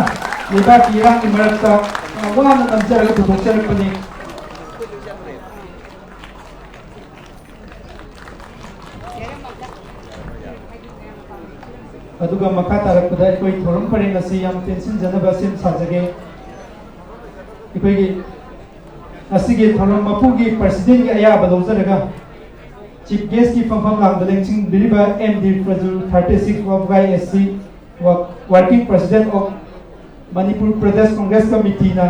ꯂꯩꯕꯥꯛꯀꯤ ꯏꯔꯥꯡꯒꯤ ꯃꯔꯛꯇ ꯌꯥꯝ ꯋꯥꯅ ꯅꯝꯖꯔꯒ ꯄꯨꯊꯣꯛꯆꯔꯛꯄꯅꯤ꯫ ꯑꯗꯨꯒ ꯃꯈꯥ ꯇꯥꯔꯛꯄꯗ ꯑꯩꯈꯣꯏ ꯊꯧꯔꯝ ꯄꯔꯦꯡ ꯑꯁꯤ ꯌꯥꯝ ꯇꯦꯟꯁꯤꯟꯖꯅꯕ ꯁꯦꯝ ꯁꯥꯖꯒꯦ꯫ ꯑꯩꯈꯣꯏꯒꯤ ꯉꯁꯤꯒꯤ ꯊꯧꯔꯝ ꯃꯄꯨꯒꯤ presidentꯀꯤ ꯑꯌꯥꯕ ꯂꯧꯖꯔꯒ chief guestꯀꯤ ꯐꯝꯐꯝ ꯂꯥꯡꯗ ꯂꯦꯡꯁꯤꯟꯕꯤꯔꯤꯕ M D Fazul, thirty six Wabgai S C, Working President of Manipur Pradesh Congress Committeeꯅ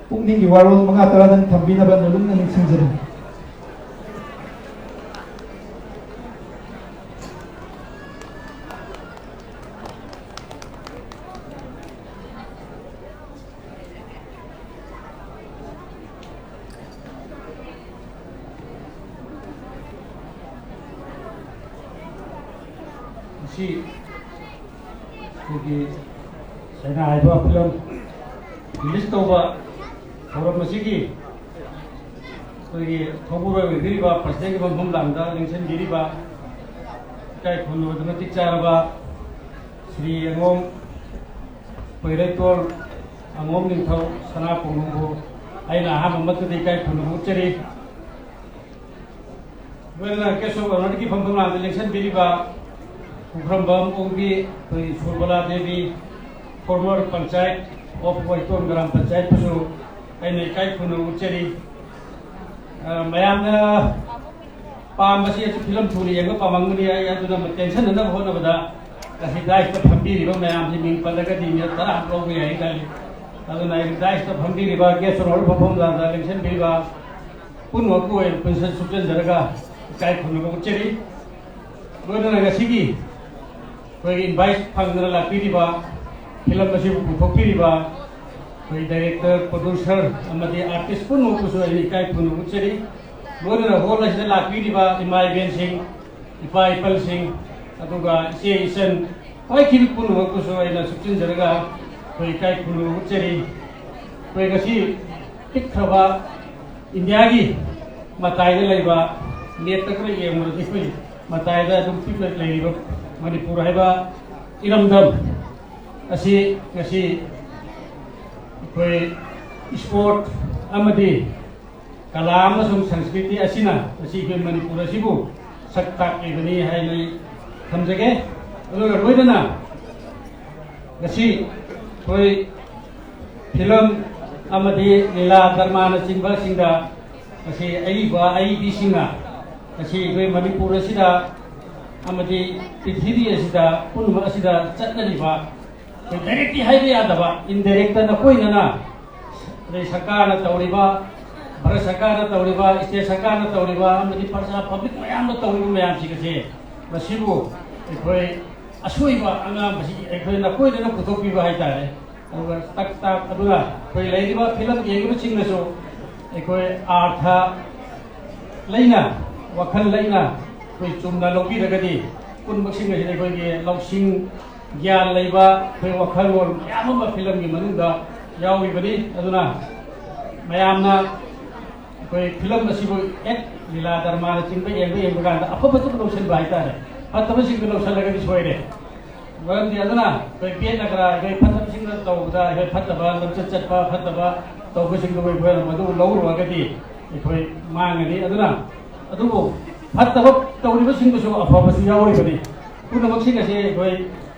ꯄꯨꯛꯅꯤꯡꯒꯤ ꯋꯥꯔꯣꯜ ꯃꯉꯥ ꯇꯔꯥꯗꯪ ꯊꯝꯕꯤꯅꯕ ꯅꯣꯂꯨꯛꯅ ꯅꯤꯡꯁꯤꯡꯖꯔꯤ꯫ ꯉꯁꯤ ꯑꯩꯈꯣꯏꯒꯤ ꯁꯩꯅꯥ ꯍꯥꯏꯕ ꯐꯤꯂꯝ release ꯇꯧꯕ ꯊꯧꯔꯝ ꯑꯁꯤꯒꯤ ꯑꯩꯈꯣꯏꯒꯤ ꯊꯧꯕꯨꯔꯣꯏ ꯑꯣꯏꯕꯤꯔꯤꯕ presidentꯀꯤ ꯐꯝꯐꯝ ꯂꯥꯡꯗ ꯂꯦꯡꯁꯤꯟꯕꯤꯔꯤꯕ ꯏꯀꯥꯏ ꯈꯨꯝꯅꯕꯗ ꯃꯇꯤꯛ ꯆꯥꯔꯕ ꯁ꯭ꯔꯤ ꯑꯉꯣꯝ ꯄꯩꯔꯩꯇꯣꯜ ꯑꯉꯣꯝ ꯅꯤꯡꯊꯧ ꯁꯅꯥ ꯀꯣꯡꯅꯨꯡꯕꯨ ꯑꯩꯅ ꯑꯍꯥꯟꯕ ꯃꯛꯇꯗ ꯏꯀꯥꯏ ꯈꯨꯝꯅꯕ ꯎꯠꯆꯔꯤ꯫ ꯂꯣꯏꯅꯅ guest of honourꯒꯤ ꯐꯝꯐꯝ ꯂꯥꯡꯗ ꯂꯦꯡꯁꯤꯟꯕꯤꯔꯤꯕ ꯄꯨꯈ꯭ꯔꯝꯕꯝ ꯑꯣꯡꯕꯤ, ꯑꯩꯈꯣꯏ Surbala Devi, former Panchayat of ꯋꯥꯏꯇꯣꯟ gram ꯄꯟꯆꯥꯌꯠꯄꯨꯁꯨ ꯑꯩꯅ ꯏꯀꯥꯏ ꯈꯨꯝꯅꯕ ꯎꯠꯆꯔꯤ꯫ ꯑ, ꯃꯌꯥꯝꯅ ꯄꯥꯝꯕꯁꯤ ꯑꯩꯁꯨ ꯐꯤꯂꯝ ꯊꯨꯅ ꯌꯦꯡꯕ ꯄꯥꯝꯃꯝꯒꯅꯤ꯫ ꯑꯩ ꯑꯗꯨꯅ ꯇꯦꯟꯁꯟꯅꯅꯕ ꯍꯣꯠꯅꯕꯗ ꯉꯁꯤ dais ꯇ ꯐꯝꯕꯤꯔꯤꯕ ꯃꯌꯥꯝꯁꯤ ꯃꯤꯡ ꯄꯜꯂꯒꯗꯤ ꯃꯤꯅꯠ ꯇꯔꯥ ꯂꯧꯕ ꯌꯥꯏ ꯍꯥꯏꯇꯥꯔꯦ꯫ ꯑꯗꯨꯅ ꯑꯩ dais ꯇ ꯐꯝꯕꯤꯔꯤꯕ guest of honour ꯐꯝꯐꯝ ꯂꯥꯡꯗ ꯂꯦꯡꯁꯤꯟꯕꯤꯔꯤꯕ ꯄꯨꯝꯅꯃꯛꯄꯨ ꯑꯣꯏꯅ ꯄꯨꯟꯁꯤꯟ ꯁꯨꯞꯆꯟꯖꯔꯒ ꯏꯀꯥꯏ ꯈꯨꯝꯅꯕ ꯎꯠꯆꯔꯤ꯫ ꯂꯣꯏꯅꯅ ꯉꯁꯤꯒꯤ ꯑꯩꯈꯣꯏꯒꯤ invite ꯐꯪꯗꯅ ꯂꯥꯛꯄꯤꯔꯤꯕ, ꯐꯤꯂꯝ ꯑꯁꯤꯕꯨ ꯄꯨꯊꯣꯛꯄꯤꯔꯤꯕ ꯑꯩꯈꯣꯏ director, producer ꯑꯃꯗꯤ artist ꯄꯨꯝꯅꯃꯛꯄꯨꯁꯨ ꯑꯩꯅ ꯏꯀꯥꯏ ꯈꯨꯝꯅꯕ ꯎꯠꯆꯔꯤ꯫ ꯂꯣꯏꯅꯅ hall ꯑꯁꯤꯗ ꯂꯥꯛꯄꯤꯔꯤꯕ ꯏꯃꯥ ꯏꯕꯦꯟꯁꯤꯡ, ꯏꯄꯥ ꯏꯄꯜꯁꯤꯡ, ꯑꯗꯨꯒ ꯏꯆꯦ ꯏꯆꯟ ꯍꯥꯏꯈꯤꯕ ꯄꯨꯝꯅꯃꯛꯄꯨꯁꯨ ꯑꯩꯅ ꯁꯨꯞꯆꯤꯟꯖꯔꯒ ꯑꯩꯈꯣꯏ ꯏꯀꯥꯏ ꯈꯨꯝꯅꯕ ꯎꯠꯆꯔꯤ꯫ ꯑꯩꯈꯣꯏ ꯉꯁꯤ ꯄꯤꯛꯈ꯭ꯔꯕ ꯏꯟꯗꯤꯌꯥꯒꯤ ꯃꯇꯥꯏꯗ ꯂꯩꯕ ꯅꯦꯠꯇ ꯈꯔ ꯌꯦꯡꯕꯗꯗꯤ ꯑꯩꯈꯣꯏ ꯃꯇꯥꯏꯗ ꯑꯗꯨꯝ ꯄꯤꯛꯅ ꯂꯩꯔꯤꯕ ꯃꯅꯤꯄꯨꯔ ꯍꯥꯏꯕ ꯏꯔꯝꯗꯝ ꯑꯁꯤ ꯉꯁꯤ ꯑꯩꯈꯣꯏ ꯏꯁꯄꯣꯔꯠ ꯑꯃꯗꯤ ꯀꯂꯥ ꯑꯃꯁꯨꯡ ꯁꯪꯁꯀ꯭ꯔꯤꯇꯤ ꯑꯁꯤꯅ ꯉꯁꯤ ꯑꯩꯈꯣꯏ ꯃꯅꯤꯄꯨꯔ ꯑꯁꯤꯕꯨ ꯁꯛ ꯇꯥꯛꯂꯤꯕꯅꯤ ꯍꯥꯏꯅ ꯑꯩ ꯊꯝꯖꯒꯦ꯫ ꯑꯗꯨꯒ ꯂꯣꯏꯅꯅ ꯉꯁꯤ ꯑꯩꯈꯣꯏ ꯐꯤꯂꯝ ꯑꯃꯗꯤ ꯂꯤꯂꯥ ꯗ꯭ꯔꯃꯥꯅꯆꯤꯡꯕꯁꯤꯡꯗ ꯉꯁꯤ ꯑꯏꯕ ꯑꯏꯕꯤꯁꯤꯡꯅ ꯉꯁꯤ ꯑꯩꯈꯣꯏ ꯃꯅꯤꯄꯨꯔ ꯑꯁꯤꯗ ꯑꯃꯗꯤ ꯄ꯭ꯔꯤꯊꯤꯕꯤ ꯑꯁꯤꯗ ꯄꯨꯝꯅꯃꯛ ꯑꯁꯤꯗ ꯆꯠꯅꯔꯤꯕ ꯑꯩꯈꯣꯏ ꯗꯥꯏꯔꯦꯛꯇꯤ ꯍꯥꯏꯕ ꯌꯥꯗꯕ, ꯏꯟꯗꯥꯏꯔꯦꯛꯇ ꯅꯀꯣꯏꯅꯅ ꯑꯗꯩ ꯁꯔꯀꯥꯔꯅ ꯇꯧꯔꯤꯕ, ꯚꯥꯔꯠ ꯁꯔꯀꯥꯔꯅ ꯇꯧꯔꯤꯕ, ꯁ꯭ꯇꯦꯠ ꯁꯔꯀꯥꯔꯅ ꯇꯧꯔꯤꯕ ꯑꯃꯗꯤ ꯄ꯭ꯔꯖꯥ ꯄꯕ꯭ꯂꯤꯛ ꯃꯌꯥꯝꯅ ꯇꯧꯔꯤꯕ ꯃꯌꯥꯝꯁꯤꯡ ꯑꯁꯦ ꯃꯁꯤꯕꯨ ꯑꯩꯈꯣꯏ ꯑꯁꯣꯏꯕ ꯑꯉꯥꯡꯕꯁꯤ ꯑꯩꯈꯣꯏ ꯅꯀꯣꯏꯅꯅ ꯄꯨꯊꯣꯛꯄꯤꯕ ꯍꯥꯏꯇꯥꯔꯦ꯫ ꯑꯗꯨꯒ ꯇꯛ ꯇꯥꯛ ꯑꯗꯨꯅ ꯑꯩꯈꯣꯏ ꯂꯩꯔꯤꯕ ꯐꯤꯂꯝ ꯌꯦꯡꯂꯤꯕꯁꯤꯡꯅꯁꯨ ꯑꯩꯈꯣꯏ ꯑꯥꯔꯊ ꯂꯩꯅ, ꯋꯥꯈꯜ ꯂꯩꯅ ꯑꯩꯈꯣꯏ ꯆꯨꯝꯅ ꯂꯧꯕꯤꯔꯒꯗꯤ ꯄꯨꯝꯅꯃꯛꯁꯤꯡ ꯑꯁꯤꯗ ꯑꯩꯈꯣꯏꯒꯤ ꯂꯧꯁꯤꯡ, ꯒ꯭ꯌꯥꯟ ꯂꯩꯕ ꯑꯩꯈꯣꯏ ꯋꯥꯈꯜꯂꯣꯟ ꯃꯌꯥꯝ ꯑꯃ ꯐꯤꯂꯝꯒꯤ ꯃꯅꯨꯡꯗ ꯌꯥꯎꯔꯤꯕꯅꯤ꯫ ꯑꯗꯨꯅ ꯃꯌꯥꯝꯅ ꯑꯩꯈꯣꯏ ꯐꯤꯂꯝ ꯑꯁꯤꯕꯨ ꯍꯦꯛ ꯂꯤꯂꯥ ꯗ꯭ꯔꯃꯥꯅꯆꯤꯡꯕ ꯌꯦꯡꯕ ꯌꯦꯡꯕ ꯀꯥꯟꯗ ꯑꯐꯕꯗꯨ ꯂꯧꯁꯤꯟꯕ ꯍꯥꯏꯇꯥꯔꯦ, ꯐꯠꯇꯕꯁꯤꯡꯗꯨ ꯂꯧꯁꯤꯜꯂꯒꯗꯤ ꯁꯣꯏꯔꯦ꯫ ꯃꯔꯝꯗꯤ ꯑꯗꯨꯅ ꯑꯩꯈꯣꯏ ꯄꯦꯠꯅ ꯈꯔ ꯑꯩꯈꯣꯏ ꯐꯠꯇꯕꯁꯤꯡꯅ ꯇꯧꯕꯗ ꯑꯩꯈꯣꯏ ꯐꯠꯇꯕ ꯂꯝꯆꯠ ꯆꯠꯄ ꯐꯠꯇꯕ ꯇꯧꯕꯁꯤꯡꯗꯨ ꯑꯩꯈꯣꯏꯅ ꯃꯗꯨ ꯂꯧꯔꯨꯔꯒꯗꯤ ꯑꯩꯈꯣꯏ ꯃꯥꯡꯒꯅꯤ꯫ ꯑꯗꯨꯅ ꯑꯗꯨꯕꯨ ꯐꯠꯇꯕ ꯇꯧꯔꯤꯕꯁꯤꯡꯗꯨꯁꯨ ꯑꯐꯕꯁꯨ ꯌꯥꯎꯔꯤꯕꯅꯤ꯫ ꯄꯨꯝꯅꯃꯛꯁꯤꯡ ꯑꯁꯤ ꯑꯩꯈꯣꯏ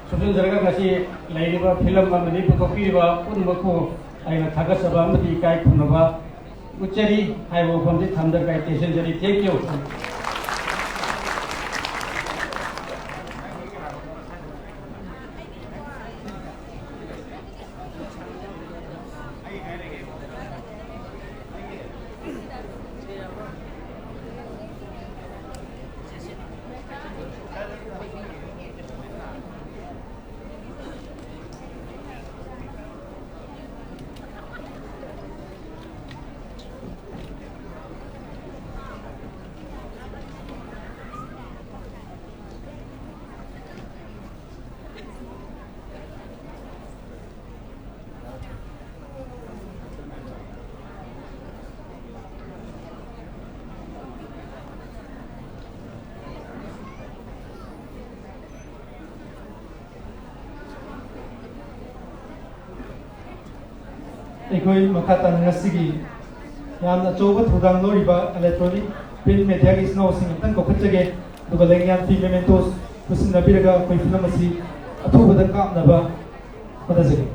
ꯁꯨꯞꯆꯟꯖꯔꯒ ꯉꯁꯤ ꯂꯩꯔꯤꯕ ꯐꯤꯂꯝ ꯑꯃꯗꯤ ꯄꯨꯊꯣꯛꯄꯤꯔꯤꯕ ꯄꯨꯝꯅꯃꯛꯄꯨ ꯑꯩꯅ ꯊꯥꯒꯠꯆꯕ ꯑꯃꯗꯤ ꯏꯀꯥꯏ ꯈꯨꯝꯅꯕ ꯎꯠꯆꯔꯤ ꯍꯥꯏꯕ ꯋꯥꯐꯝꯁꯤ ꯊꯝꯖꯔꯒ ꯑꯩ ꯇꯦꯟꯁꯤꯟꯖꯔꯤ꯫ Thank you꯫ ꯑꯩꯈꯣꯏ ꯃꯈꯥ ꯇꯥꯅ ꯉꯁꯤꯒꯤ ꯌꯥꯝꯅ ꯑꯆꯧꯕ ꯊꯧꯗꯥꯡ ꯂꯧꯔꯤꯕ electronic print media ꯒꯤ ꯏꯆꯤꯟ ꯏꯅꯥꯎꯁꯤꯡ ꯑꯝꯇꯪ ꯀꯧꯈꯠꯆꯒꯦ꯫ ꯑꯗꯨꯒ ꯂꯦꯡꯌꯥꯟ ꯐꯤ mementos ꯄꯨꯟꯁꯤꯟꯅꯕꯤꯔꯒ ꯑꯩꯈꯣꯏ ꯐꯤꯂꯝ ꯑꯁꯤ ꯑꯊꯨꯕꯗ ꯀꯥꯞꯅꯕ ꯍꯣꯠꯅꯖꯒꯦ꯫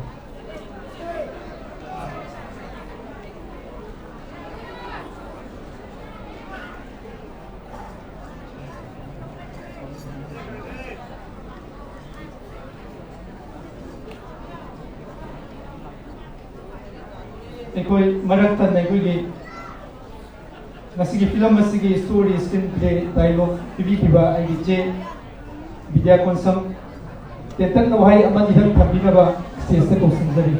ꯑꯩꯈꯣꯏ ꯃꯔꯛ ꯊꯠꯅ ꯑꯩꯈꯣꯏꯒꯤ ꯉꯁꯤꯒꯤ ꯐꯤꯂꯝ ꯑꯁꯤꯒꯤ story, screenplay, dialogue ꯄꯤꯕꯤꯈꯤꯕ ꯑꯩꯒꯤ ꯏꯆꯦ ꯕꯤꯗ꯭ꯌꯥ ꯀꯣꯟꯁꯝ ꯇꯦꯟꯇꯛꯅ ꯋꯥꯍꯩ ꯑꯃꯅꯤꯗꯪ ꯊꯝꯕꯤꯅꯕ stage ꯇ ꯀꯧꯁꯤꯟꯖꯔꯤ꯫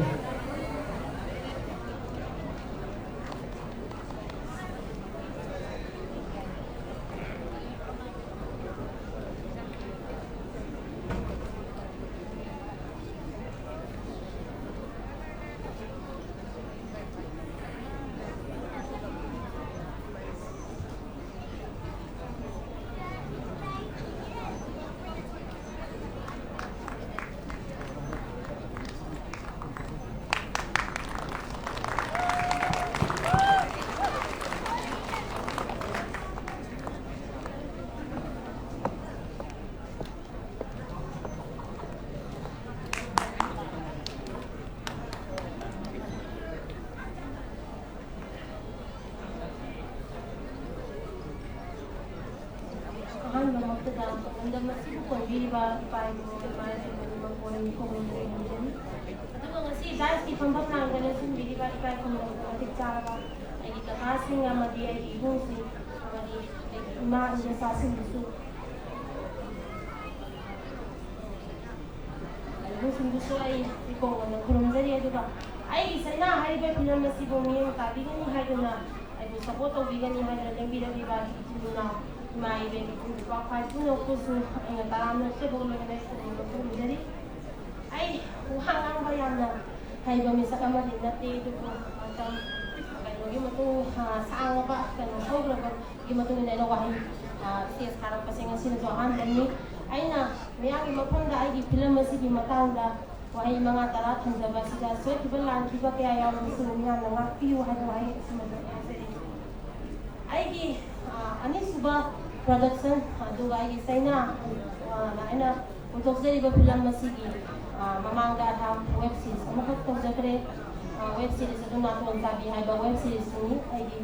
ꯑꯍꯥꯟꯕꯃꯛꯇꯗ ꯂꯝꯗꯝ ꯑꯁꯤꯕꯨ ꯀꯣꯟꯕꯤꯔꯤꯕ ꯏꯄꯥ ꯏꯄꯨ, ꯏꯃꯥ ꯏꯄꯦꯟ ꯈꯨꯗꯤꯡꯃꯛꯄꯨ ꯑꯩ ꯈꯨꯔꯨꯝꯖꯔꯤ꯫ ꯑꯗꯨꯒ ꯉꯁꯤ dais ꯀꯤ ꯐꯝꯐꯝ ꯂꯥꯡꯗ ꯂꯦꯡꯁꯤꯟꯕꯤꯔꯤꯕ ꯏꯄꯥ ꯏꯄꯨ ꯃꯇꯤꯛ ꯆꯥꯔꯕ ꯑꯩꯒꯤ ꯀꯀꯥꯁꯤꯡ ꯑꯃꯗꯤ ꯑꯩꯒꯤ ꯏꯕꯨꯡꯁꯤꯡ ꯑꯃꯗꯤ ꯑꯩꯒꯤ ꯏꯃꯥ ꯏꯆꯥꯁꯤꯡꯕꯨꯁꯨ ꯑꯗꯨꯁꯤꯡꯗꯨꯁꯨ ꯑꯩ ꯏꯀꯣꯡ ꯑꯣꯏꯅ ꯈꯨꯔꯨꯝꯖꯔꯤ꯫ ꯑꯗꯨꯒ ꯑꯩꯒꯤ ꯆꯩꯅꯥ ꯍꯥꯏꯔꯤꯕ ꯐꯤꯂꯝ ꯑꯁꯤꯕꯨ ꯃꯤꯠꯌꯦꯡ ꯇꯥꯕꯤꯒꯅꯤ ꯍꯥꯏꯗꯨꯅ, ꯑꯩꯕꯨ support ꯇꯧꯕꯤꯒꯅꯤ ꯍꯥꯏꯗꯨꯅ ꯂꯦꯡꯕꯤꯔꯛꯂꯤꯕ ꯏꯆꯤꯟ ꯏꯅꯥꯎ, ꯏꯃꯥ ꯏꯕꯦꯟ, ꯏꯄꯨ ꯏꯄ꯭ꯋꯥ ꯏꯄꯨꯅꯧ ꯏꯀꯨꯁꯨ ꯑꯩꯅ ꯇꯔꯥꯝꯅ ꯑꯁꯤꯐꯥꯎ ꯂꯣꯏꯅ ꯏꯀꯣꯡ ꯑꯣꯏꯅ ꯈꯨꯔꯨꯝꯖꯔꯤ꯫ ꯑꯩ ꯋꯥ ꯉꯥꯡꯕ ꯌꯥꯝꯅ ꯍꯩꯕ ꯃꯤꯁꯛ ꯑꯃꯗꯤ ꯅꯠꯇꯦ, ꯑꯗꯨꯕꯨ ꯃꯇꯝ ꯀꯩꯅꯣꯒꯤ ꯃꯇꯨꯡ, ꯑ, ꯁꯥꯡꯂꯕ ꯀꯩꯅꯣ ꯍꯧꯈ꯭ꯔꯕ ꯒꯤ ꯃꯇꯨꯡ ꯏꯟꯅ ꯑꯩꯅ ꯋꯥꯍꯩ, ꯑ, stage ꯊꯥꯔꯛꯄꯁꯦ ꯉꯁꯤꯅꯁꯨ ꯑꯍꯥꯟꯕꯅꯤ꯫ ꯑꯩꯅ ꯃꯤꯌꯥꯝꯒꯤ ꯃꯐꯝꯗ ꯑꯩꯒꯤ ꯐꯤꯂꯝ ꯑꯁꯤꯒꯤ ꯃꯇꯥꯡꯗ ꯋꯥꯍꯩ ꯃꯉꯥ ꯇꯔꯥ ꯊꯝꯖꯕ ꯑꯁꯤꯗ ꯁꯣꯏꯈꯤꯕ ꯂꯥꯟꯈꯤꯕ ꯀꯌꯥ ꯌꯥꯎꯔꯕꯁꯨ ꯃꯤꯌꯥꯝꯅ ꯉꯥꯛꯄꯤꯌꯨ ꯍꯥꯏꯕ ꯋꯥꯍꯩ ꯑꯁꯤꯃꯁꯨ ꯍꯥꯏꯖꯔꯤ꯫ ꯑꯩꯒꯤ ꯑ, ꯑꯅꯤꯁꯨꯕ production ꯑꯗꯨꯒ ꯑꯩꯒꯤ ꯆꯩꯅꯥ ꯑ, ꯑꯩꯅ ꯄꯨꯊꯣꯛꯆꯔꯤꯕ ꯐꯤꯂꯝ ꯑꯁꯤꯒꯤ ꯑ, ꯃꯃꯥꯡꯗ ꯑꯩꯍꯥꯛ web series ꯑꯃꯈꯛ ꯇꯧꯖꯈ꯭ꯔꯦ꯫ ꯑ, web series ꯑꯗꯨ ꯅꯥꯇꯣꯟ ꯆꯥꯕꯤ ꯍꯥꯏꯕ web seriesꯅꯤ꯫ ꯑꯩꯒꯤ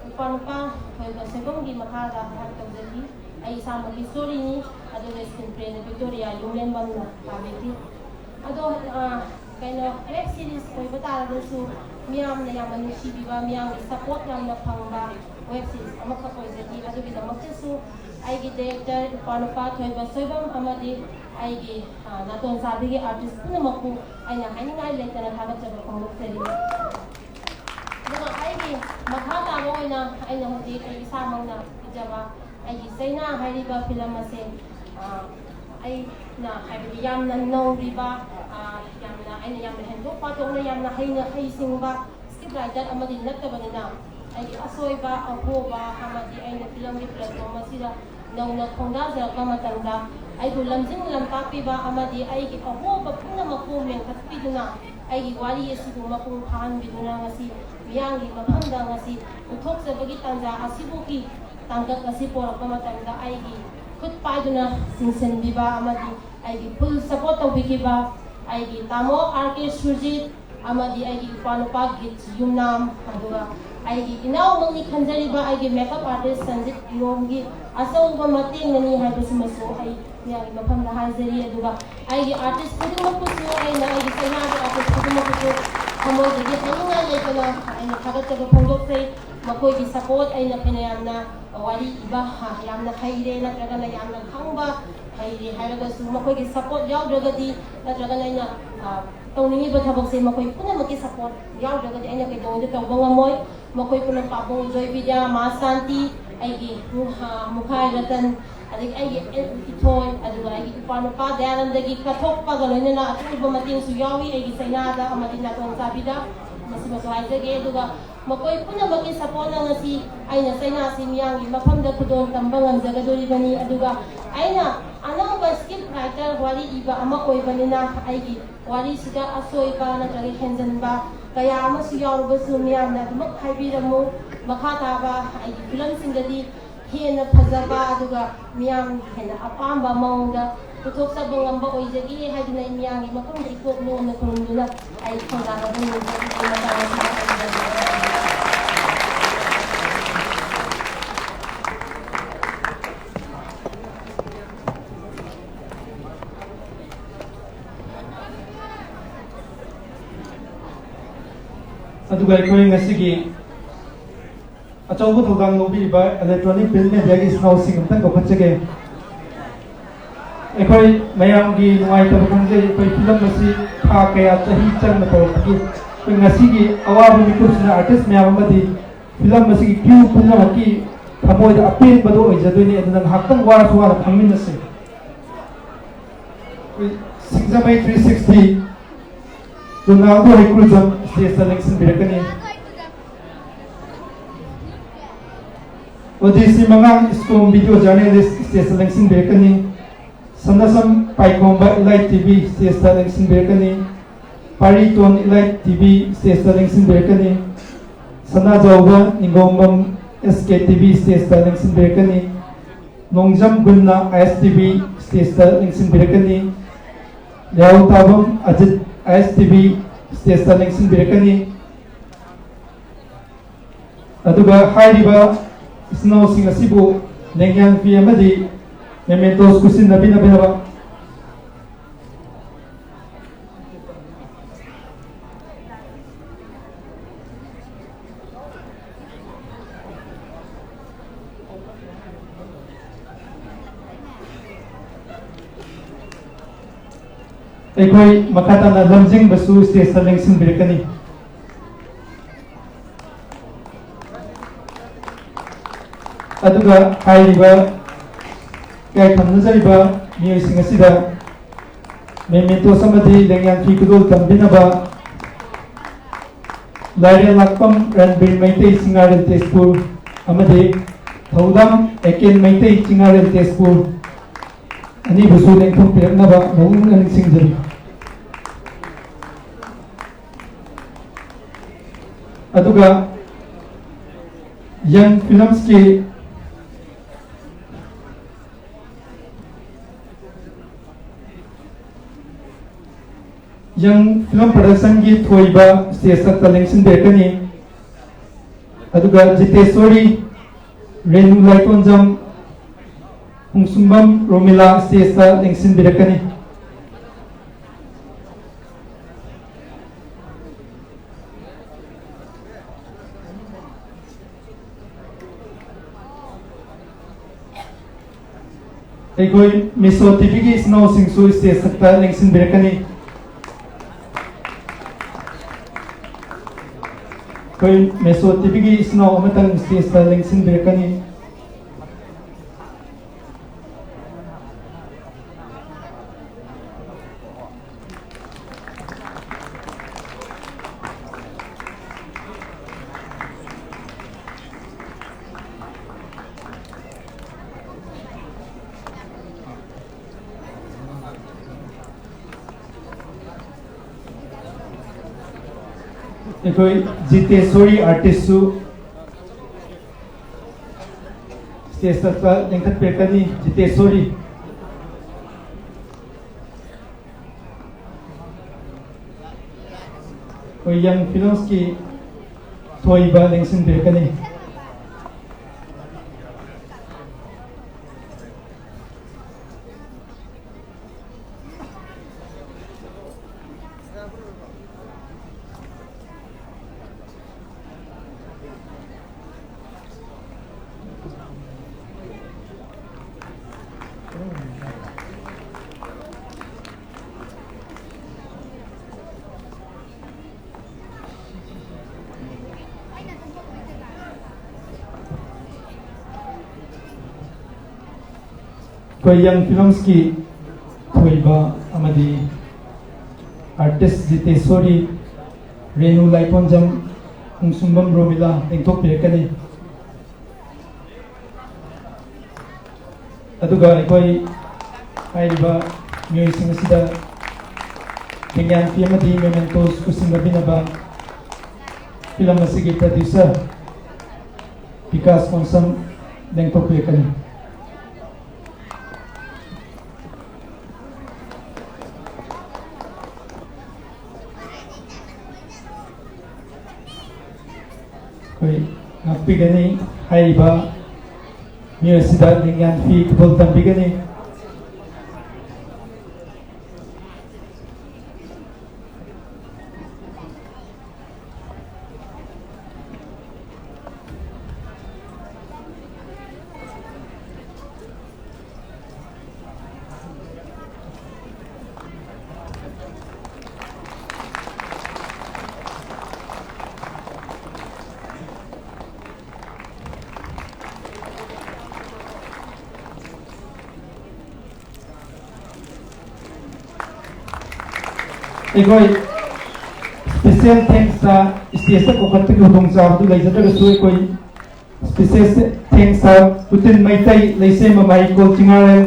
ꯏꯄ꯭ꯋꯥ ꯅꯨꯄꯥ ꯊꯣꯏꯕ ꯁꯣꯏꯕꯝꯒꯤ ꯃꯈꯥꯗ ꯑꯩꯍꯥꯛ ꯇꯧꯖꯈꯤ꯫ ꯑꯩ ꯏꯁꯥꯃꯛꯀꯤ storyꯅꯤ꯫ ꯑꯗꯨꯒ screenplayꯅ ꯕꯤꯛꯇꯣꯔꯤꯌꯥ ꯌꯨꯝꯂꯦꯝꯕꯝꯅ ꯄꯥꯕꯤꯈꯤ꯫ ꯑꯗꯣ ꯑ, ꯀꯩꯅꯣ, web series ꯑꯣꯏꯕ ꯇꯥꯔꯒꯁꯨ ꯃꯤꯌꯥꯝꯅ ꯌꯥꯝꯅ ꯅꯨꯡꯁꯤꯕꯤꯕ, ꯃꯤꯌꯥꯝꯒꯤ support ꯌꯥꯝꯅ ꯐꯪꯕ web series ꯑꯃꯈꯛ ꯑꯣꯏꯖꯈꯤ꯫ ꯑꯗꯨꯒꯤꯗꯃꯛꯇꯁꯨ ꯑꯩꯒꯤ director ꯏꯄ꯭ꯋꯥ ꯅꯨꯄꯥ ꯊꯣꯏꯕ ꯁꯣꯏꯕꯝ ꯑꯃꯗꯤ ꯑꯩꯒꯤ ꯑ, ꯅꯥꯇꯣꯟ ꯆꯥꯕꯤꯒꯤ artist ꯄꯨꯝꯅꯃꯛꯄꯨ ꯑꯩꯅ ꯍꯥꯏꯅꯤꯡꯉꯥꯏ ꯂꯩꯇꯅ ꯊꯥꯒꯠꯆꯕ ꯐꯣꯡꯗꯣꯛꯆꯔꯤ꯫ ꯑꯗꯨꯒ ꯑꯩꯒꯤ ꯃꯈꯥ ꯇꯥꯕ ꯑꯣꯏꯅ ꯑꯩꯅ ꯍꯧꯖꯤꯛ ꯑꯩ ꯏꯁꯥꯃꯛꯅ ꯏꯖꯕ ꯑꯩꯒꯤ ꯆꯩꯅꯥ ꯍꯥꯏꯔꯤꯕ ꯐꯤꯂꯝ ꯑꯁꯦ, ꯑ, ꯑꯩꯅ ꯍꯥꯏꯕꯗꯤ ꯌꯥꯝꯅ ꯅꯧꯔꯤꯕ, ꯑ, ꯌꯥꯝꯅ, ꯑꯩꯅ ꯌꯥꯝꯅ ꯍꯦꯟꯗꯣꯛ ꯄꯥꯊꯣꯛꯅ ꯌꯥꯝꯅ ꯍꯩꯅ ꯍꯩꯁꯤꯡꯕ script writer ꯑꯃꯗꯤ ꯅꯠꯇꯕꯅꯤꯅ, ꯑꯩꯒꯤ ꯑꯁꯣꯏꯕ ꯑꯍꯣꯕ ꯑꯃꯗꯤ ꯑꯩꯅ ꯐꯤꯂꯝꯒꯤ platform ꯑꯁꯤꯗ ꯅꯧꯅ ꯈꯣꯡꯗꯥꯖꯔꯛꯄ ꯃꯇꯝꯗ ꯑꯩꯕꯨ ꯂꯝꯖꯤꯡ ꯂꯝꯇꯥꯛꯄꯤꯕ ꯑꯃꯗꯤ ꯑꯩꯒꯤ ꯑꯍꯣꯕ ꯄꯨꯝꯅꯃꯛꯄꯨ ꯃꯦꯟꯈꯠꯄꯤꯗꯨꯅ ꯑꯩꯒꯤ ꯋꯥꯔꯤ ꯑꯁꯤꯕꯨ ꯃꯄꯨꯡ ꯐꯥꯍꯟꯕꯤꯗꯨꯅ ꯉꯁꯤ ꯃꯤꯌꯥꯝꯒꯤ ꯃꯐꯝꯗ ꯉꯁꯤ ꯎꯠꯊꯣꯛꯆꯕꯒꯤ ꯇꯥꯟꯖꯥ ꯑꯁꯤꯕꯨꯒꯤ ꯇꯥꯡꯀꯛ ꯑꯁꯤ ꯄꯣꯔꯛꯄ ꯃꯇꯝꯗ ꯑꯩꯒꯤ ꯈꯨꯠ ꯄꯥꯏꯗꯨꯅ ꯆꯤꯡꯁꯤꯟꯕꯤꯕ ꯑꯃꯗꯤ ꯑꯩꯒꯤ full support ꯇꯧꯕꯤꯈꯤꯕ ꯑꯩꯒꯤ ꯇꯥꯃꯣ ꯑꯥꯔ ꯀꯦ ꯁꯨꯔꯖꯤꯠ ꯑꯃꯗꯤ ꯑꯩꯒꯤ ꯏꯄ꯭ꯋꯥ ꯅꯨꯄꯥ ꯒꯤꯠ ꯌꯨꯝꯅꯥꯝ, ꯑꯗꯨꯒ ꯑꯩꯒꯤ ꯏꯅꯥꯎꯃꯛꯅꯤ ꯈꯟꯖꯔꯤꯕ ꯑꯩꯒꯤ makeup artist ꯁꯟꯖꯤꯠ ꯏꯔꯣꯝꯒꯤ ꯑꯆꯧꯕ ꯃꯇꯦꯡꯅꯅꯤ ꯍꯥꯏꯕꯁꯤꯃꯁꯨ ꯑꯩ ꯃꯤꯌꯥꯝꯒꯤ ꯃꯐꯝꯗ ꯍꯥꯏꯖꯔꯤ꯫ ꯑꯗꯨꯒ ꯑꯩꯒꯤ artist ꯈꯨꯗꯤꯡꯃꯛꯄꯨꯁꯨ, ꯑꯩꯅ ꯑꯩꯒꯤ ꯆꯩꯅꯥꯒꯤ artist ꯈꯨꯗꯤꯡꯃꯛꯄꯨꯁꯨ ꯊꯃꯣꯏꯗꯒꯤ ꯍꯥꯏꯅꯤꯡꯉꯥꯏ ꯂꯩꯇꯅ ꯑꯩꯅ ꯊꯥꯒꯠꯆꯕ ꯐꯣꯡꯗꯣꯛꯆꯩ꯫ ꯃꯈꯣꯏꯒꯤ support, ꯑꯩꯅ ꯐꯅ ꯌꯥꯝꯅ ꯋꯥꯔꯤ ꯏꯕ, ꯍꯥ, ꯌꯥꯝꯅ ꯍꯩꯔꯦ ꯅꯠꯇ꯭ꯔꯒꯅ ꯌꯥꯝꯅ ꯈꯪꯕ, ꯍꯩꯔꯦ ꯍꯥꯏꯔꯒꯁꯨ ꯃꯈꯣꯏꯒꯤ support ꯌꯥꯎꯗ꯭ꯔꯒꯗꯤ ꯅꯠꯇ꯭ꯔꯒꯅ ꯑꯩꯅ, ꯑ, ꯇꯧꯅꯤꯡꯉꯤꯕ ꯊꯕꯛꯁꯦ ꯃꯈꯣꯏ ꯄꯨꯝꯅꯃꯛꯀꯤ support ꯌꯥꯎꯗ꯭ꯔꯒꯗꯤ ꯑꯩꯅ ꯀꯩꯗꯧꯉꯩꯗ ꯇꯧꯕ ꯉꯝꯃꯣꯏ꯫ ꯃꯈꯣꯏ ꯄꯨꯝꯅꯃꯛ ꯄꯥꯕꯨꯡ ꯖꯣꯏ ꯕꯤꯗ꯭ꯌꯥ, ꯃꯥ ꯁꯥꯟꯇꯤ, ꯑꯩꯒꯤ, ꯑ, ꯃꯨꯈꯥꯏ ꯔꯇꯟ, ꯑꯗꯒꯤ ꯑꯩꯒꯤ ꯏꯊꯣꯏ, ꯑꯗꯨꯒ ꯑꯩꯒꯤ ꯏꯄ꯭ꯋꯥ ꯅꯨꯄꯥ ꯗꯌꯥꯅꯟꯗꯒꯤ ꯀꯠꯊꯣꯛꯄꯒ ꯂꯣꯏꯅꯅ ꯑꯆꯧꯕ ꯃꯇꯦꯡꯁꯨ ꯌꯥꯎꯏ ꯑꯩꯒꯤ ꯆꯩꯅꯥꯗ ꯑꯃꯗꯤ ꯅꯥꯇꯣꯟ ꯆꯥꯕꯤꯗ꯫ ꯃꯁꯤꯃꯁꯨ ꯍꯥꯏꯖꯒꯦ꯫ ꯑꯗꯨꯒ ꯃꯈꯣꯏ ꯄꯨꯝꯅꯃꯛꯀꯤ supportꯅ ꯉꯁꯤ ꯑꯩꯅ ꯆꯩꯅꯥꯁꯤ ꯃꯤꯌꯥꯝꯒꯤ ꯃꯐꯝꯗ ꯈꯨꯗꯣꯜ ꯇꯝꯕ ꯉꯝꯖꯒꯗꯣꯔꯤꯕꯅꯤ꯫ ꯑꯗꯨꯒ ꯑꯩꯅ ꯑꯅꯧꯕ script writer, ꯋꯥꯔꯤ ꯏꯕ ꯑꯃ ꯑꯣꯏꯕꯅꯤꯅ ꯑꯩꯒꯤ ꯋꯥꯔꯤꯁꯤꯗ ꯑꯁꯣꯏꯕ ꯅꯠꯇ꯭ꯔꯒ ꯍꯦꯟꯖꯟꯕ ꯀꯌꯥ ꯑꯃꯁꯨ ꯌꯥꯎꯔꯕꯁꯨ ꯃꯤꯌꯥꯝꯅ ꯑꯗꯨꯃꯛ ꯍꯥꯏꯕꯤꯔꯝꯃꯨ꯫ ꯃꯈꯥ ꯇꯥꯕ ꯑꯩꯒꯤ ꯐꯤꯂꯝꯁꯤꯡꯗꯗꯤ ꯍꯦꯟꯅ ꯐꯖꯕ ꯑꯗꯨꯒ ꯃꯤꯌꯥꯝꯒꯤ ꯍꯦꯟꯅ ꯑꯄꯥꯝꯕ ꯃꯑꯣꯡꯗ ꯄꯨꯊꯣꯛꯆꯕ ꯉꯝꯕ ꯑꯣꯏꯖꯒꯦ ꯍꯥꯏꯗꯨꯅ ꯑꯩ ꯃꯤꯌꯥꯝꯒꯤ ꯃꯐꯝꯗ ꯏꯀꯣꯛ ꯅꯣꯝꯅ ꯈꯨꯔꯨꯝꯗꯨꯅ ꯑꯩ ꯈꯣꯡꯗꯥꯅꯕ ꯅꯤꯡꯖꯔꯤ꯫ ꯑꯩ ꯃꯇꯥꯡ ꯑꯁꯤꯗ ꯊꯝꯖꯔꯒꯦ꯫ ꯑꯗꯨꯒ ꯑꯩꯈꯣꯏ ꯉꯁꯤꯒꯤ ꯑꯆꯧꯕ ꯊꯧꯗꯥꯡ ꯂꯧꯕꯤꯔꯤꯕ electronic print mediaꯒꯤ ꯏꯆꯤꯟ ꯏꯅꯥꯎꯁꯤꯡ ꯑꯝꯇꯪ ꯀꯧꯈꯠꯆꯒꯦ꯫ ꯑꯩꯈꯣꯏ ꯃꯌꯥꯝꯒꯤ ꯅꯨꯡꯉꯥꯏꯇꯕ ꯈꯪꯖꯩ, ꯑꯩꯈꯣꯏ ꯐꯤꯂꯝ ꯑꯁꯤ ꯊꯥ ꯀꯌꯥ, ꯆꯍꯤ ꯆꯪꯅ ꯇꯧꯔꯛꯄꯒꯤ ꯑꯩꯈꯣꯏ ꯉꯁꯤꯒꯤ ꯑꯋꯥꯕ ꯃꯤꯀꯨꯞꯁꯤꯅ artist ꯃꯌꯥꯝ ꯑꯃꯗꯤ ꯐꯤꯂꯝ ꯑꯁꯤꯒꯤ crew ꯄꯨꯝꯅꯃꯛꯀꯤ ꯊꯃꯣꯏꯗ ꯑꯄꯦꯟꯕꯗꯣ ꯑꯣꯏꯖꯗꯣꯏꯅꯤ꯫ ꯑꯗꯨꯅ ꯉꯥꯏꯍꯥꯛꯇꯪ ꯋꯥꯔꯁꯨ ꯋꯥꯅ ꯈꯪꯃꯤꯟꯅꯁꯤ꯫ ꯑꯩꯈꯣꯏ ꯁꯤꯡꯖꯃꯩ three sixty ꯔꯣꯅꯥꯜꯗꯣ ꯍꯩꯀ꯭ꯔꯨꯖꯝ stageꯇ ꯂꯦꯡꯁꯤꯟꯕꯤꯔꯛꯀꯅꯤ꯫ ꯑꯣꯗꯤꯁꯤ ꯃꯉꯥꯡ ꯁ꯭ꯀꯣꯝ video journalist stageꯇ ꯂꯦꯡꯁꯤꯟꯕꯤꯔꯛꯀꯅꯤ꯫ ꯁꯅꯥꯁꯝ ꯄꯥꯏꯈꯣꯝꯕ Elite TV stageꯇ ꯂꯦꯡꯁꯤꯟꯕꯤꯔꯛꯀꯅꯤ꯫ ꯄꯥꯔꯤꯇꯣꯟ Elite TV stageꯇ ꯂꯦꯡꯁꯤꯟꯕꯤꯔꯛꯀꯅꯤ꯫ ꯁꯅꯥꯖꯥꯎꯕ ꯅꯤꯡꯒꯣꯝꯕꯝ SKTV stageꯇ ꯂꯦꯡꯁꯤꯟꯕꯤꯔꯛꯀꯅꯤ꯫ ꯅꯣꯡꯖꯝ ꯒꯨꯟꯅ ISTV stageꯇ ꯂꯦꯡꯁꯤꯟꯕꯤꯔꯛꯀꯅꯤ꯫ ꯂꯩꯍꯥꯎ ꯇꯥꯕꯝ ꯑꯖꯤꯠ ISTV stageꯇ ꯂꯦꯡꯁꯤꯟꯕꯤꯔꯛꯀꯅꯤ꯫ ꯑꯗꯨꯒ ꯍꯥꯏꯔꯤꯕ ꯏꯆꯤꯟ ꯏꯅꯥꯎꯁꯤꯡ ꯑꯁꯤꯕꯨ ꯂꯦꯡꯌꯥꯟ ꯐꯤ ꯑꯃꯗꯤ mementos ꯈꯨꯠꯁꯤꯟꯅꯕꯤꯅꯕ꯫ ꯑꯩꯈꯣꯏ ꯃꯈꯥ ꯇꯥꯅ ꯂꯝꯖꯤꯡꯕꯁꯨ stageꯇ ꯂꯦꯡꯁꯤꯟꯕꯤꯔꯛꯀꯅꯤ꯫ ꯑꯗꯨꯒ ꯍꯥꯏꯔꯤꯕ ꯏꯀꯥꯏ ꯈꯨꯝꯅꯖꯔꯤꯕ ꯃꯤꯑꯣꯏꯁꯤꯡ ꯑꯁꯤꯗ mementos ꯑꯃꯗꯤ ꯂꯦꯡꯌꯥꯟ ꯐꯤ ꯈꯨꯗꯣꯜ ꯇꯝꯕꯤꯅꯕ ꯂꯥꯏꯔꯦꯟ ꯂꯥꯛꯄꯝ ꯔꯟꯕꯤꯔ ꯃꯩꯇꯩ ꯆꯤꯡꯉꯥꯔꯦꯜ ꯇꯦꯖꯄꯨꯔ ꯑꯃꯗꯤ ꯊꯧꯗꯥꯝ ꯑꯦꯀꯦꯟ ꯃꯩꯇꯩ ꯆꯤꯡꯉꯥꯔꯦꯜ ꯇꯦꯖꯄꯨꯔ, ꯑꯅꯤꯕꯨꯁꯨ ꯂꯦꯡꯊꯣꯛꯄꯤꯔꯛꯅꯕ ꯃꯕꯨꯛꯅ ꯅꯤꯡꯁꯤꯡꯖꯔꯤ꯫ ꯑꯗꯨꯒ ꯌꯪ ꯐꯤꯂꯝꯁꯀꯤ, ꯌꯪ ꯐꯤꯂꯝ ꯄ꯭ꯔꯗꯛꯁꯟꯒꯤ ꯊꯣꯏꯕ ꯁ꯭ꯇꯦꯖꯇ ꯂꯦꯡꯁꯤꯟꯕꯤꯔꯛꯀꯅꯤ꯫ ꯑꯗꯨꯒ ꯖꯤꯇꯦꯁꯣꯔꯤ, ꯔꯦꯅꯨ ꯂꯥꯏꯇꯣꯟꯖꯝ, ꯄꯨꯡꯁꯨꯝꯕꯝ ꯔꯣꯃꯤꯂꯥ ꯁ꯭ꯇꯦꯖꯇ ꯂꯦꯡꯁꯤꯟꯕꯤꯔꯛꯀꯅꯤ꯫ ꯑꯩꯈꯣꯏ ꯃꯦꯁꯣ ꯇꯤꯚꯤꯒꯤ ꯏꯆꯤꯟ ꯏꯅꯥꯎꯁꯤꯡꯁꯨ ꯁ꯭ꯇꯦꯖꯇ ꯂꯦꯡꯁꯤꯟꯕꯤꯔꯛꯀꯅꯤ꯫ ꯑꯩꯈꯣꯏ ꯃꯦꯁꯣ ꯇꯤꯚꯤꯒꯤ ꯏꯆꯤꯟ ꯏꯅꯥꯎ ꯑꯃꯇꯪ ꯁ꯭ꯇꯦꯖꯇ ꯂꯦꯡꯁꯤꯟꯕꯤꯔꯛꯀꯅꯤ꯫ ꯑꯩꯈꯣꯏ ꯖꯤꯇꯦꯁꯣꯔꯤ ꯑꯥꯔꯇꯤꯁꯁꯨ ꯁ꯭ꯇꯦꯖꯇ ꯂꯦꯡꯈꯠꯄꯤꯔꯛꯀꯅꯤ꯫ ꯖꯤꯇꯦꯁꯣꯔꯤ꯫ ꯑꯩꯈꯣꯏ ꯌꯪ ꯐꯤꯂꯝꯁꯀꯤ ꯊꯣꯏꯕ ꯂꯦꯡꯁꯤꯟꯕꯤꯔꯛꯀꯅꯤ꯫ ꯑꯩꯈꯣꯏ ꯌꯪ ꯐꯤꯂꯝꯁꯀꯤ ꯊꯣꯏꯕ ꯑꯃꯗꯤ ꯑꯥꯔꯇꯤꯁ ꯖꯤꯇꯦꯁꯣꯔꯤ, ꯔꯦꯅꯨ ꯂꯥꯏꯄꯣꯟꯖꯝ, ꯄꯨꯡꯁꯨꯝꯕꯝ ꯔꯣꯃꯤꯂꯥ ꯂꯦꯡꯊꯣꯛꯄꯤꯔꯛꯀꯅꯤ꯫ ꯑꯗꯨꯒ ꯑꯩꯈꯣꯏ ꯍꯥꯏꯔꯤꯕ ꯃꯤꯑꯣꯏꯁꯤꯡ ꯑꯁꯤꯗ ꯂꯤꯡꯌꯥꯟꯐꯤ ꯑꯃꯗꯤ mementos ꯈꯨꯠꯁꯤꯟꯅꯕꯤꯅꯕ ꯐꯤꯂꯝ ꯑꯁꯤꯒꯤ producer ꯕꯤꯀꯥꯁ ꯀꯣꯟꯁꯝ ꯂꯦꯡꯊꯣꯛꯄꯤꯔꯛꯀꯅꯤ꯫ ꯑꯩꯈꯣꯏ ꯉꯥꯛꯄꯤꯒꯅꯤ꯫ ꯍꯥꯏꯔꯤꯕ ꯃꯤꯑꯣꯏ ꯑꯁꯤꯗ ꯂꯤꯡꯌꯥꯟꯐꯤ ꯈꯨꯗꯣꯜ ꯇꯝꯕꯤꯒꯅꯤ꯫ ꯑꯩꯈꯣꯏ special thanks ꯇ stage ꯇ ꯀꯧꯈꯠꯄꯒꯤ ꯈꯨꯗꯣꯡꯆꯥꯕꯗꯨ ꯂꯩꯖꯗ꯭ꯔꯒꯁꯨ, ꯑꯩꯈꯣꯏ special thanks ꯇ ꯄꯨꯇꯤꯟ Meitei, ꯂꯩꯁꯦꯝꯕ ꯃꯍꯩꯀꯣꯜ ꯆꯤꯉꯥꯔꯦꯜ,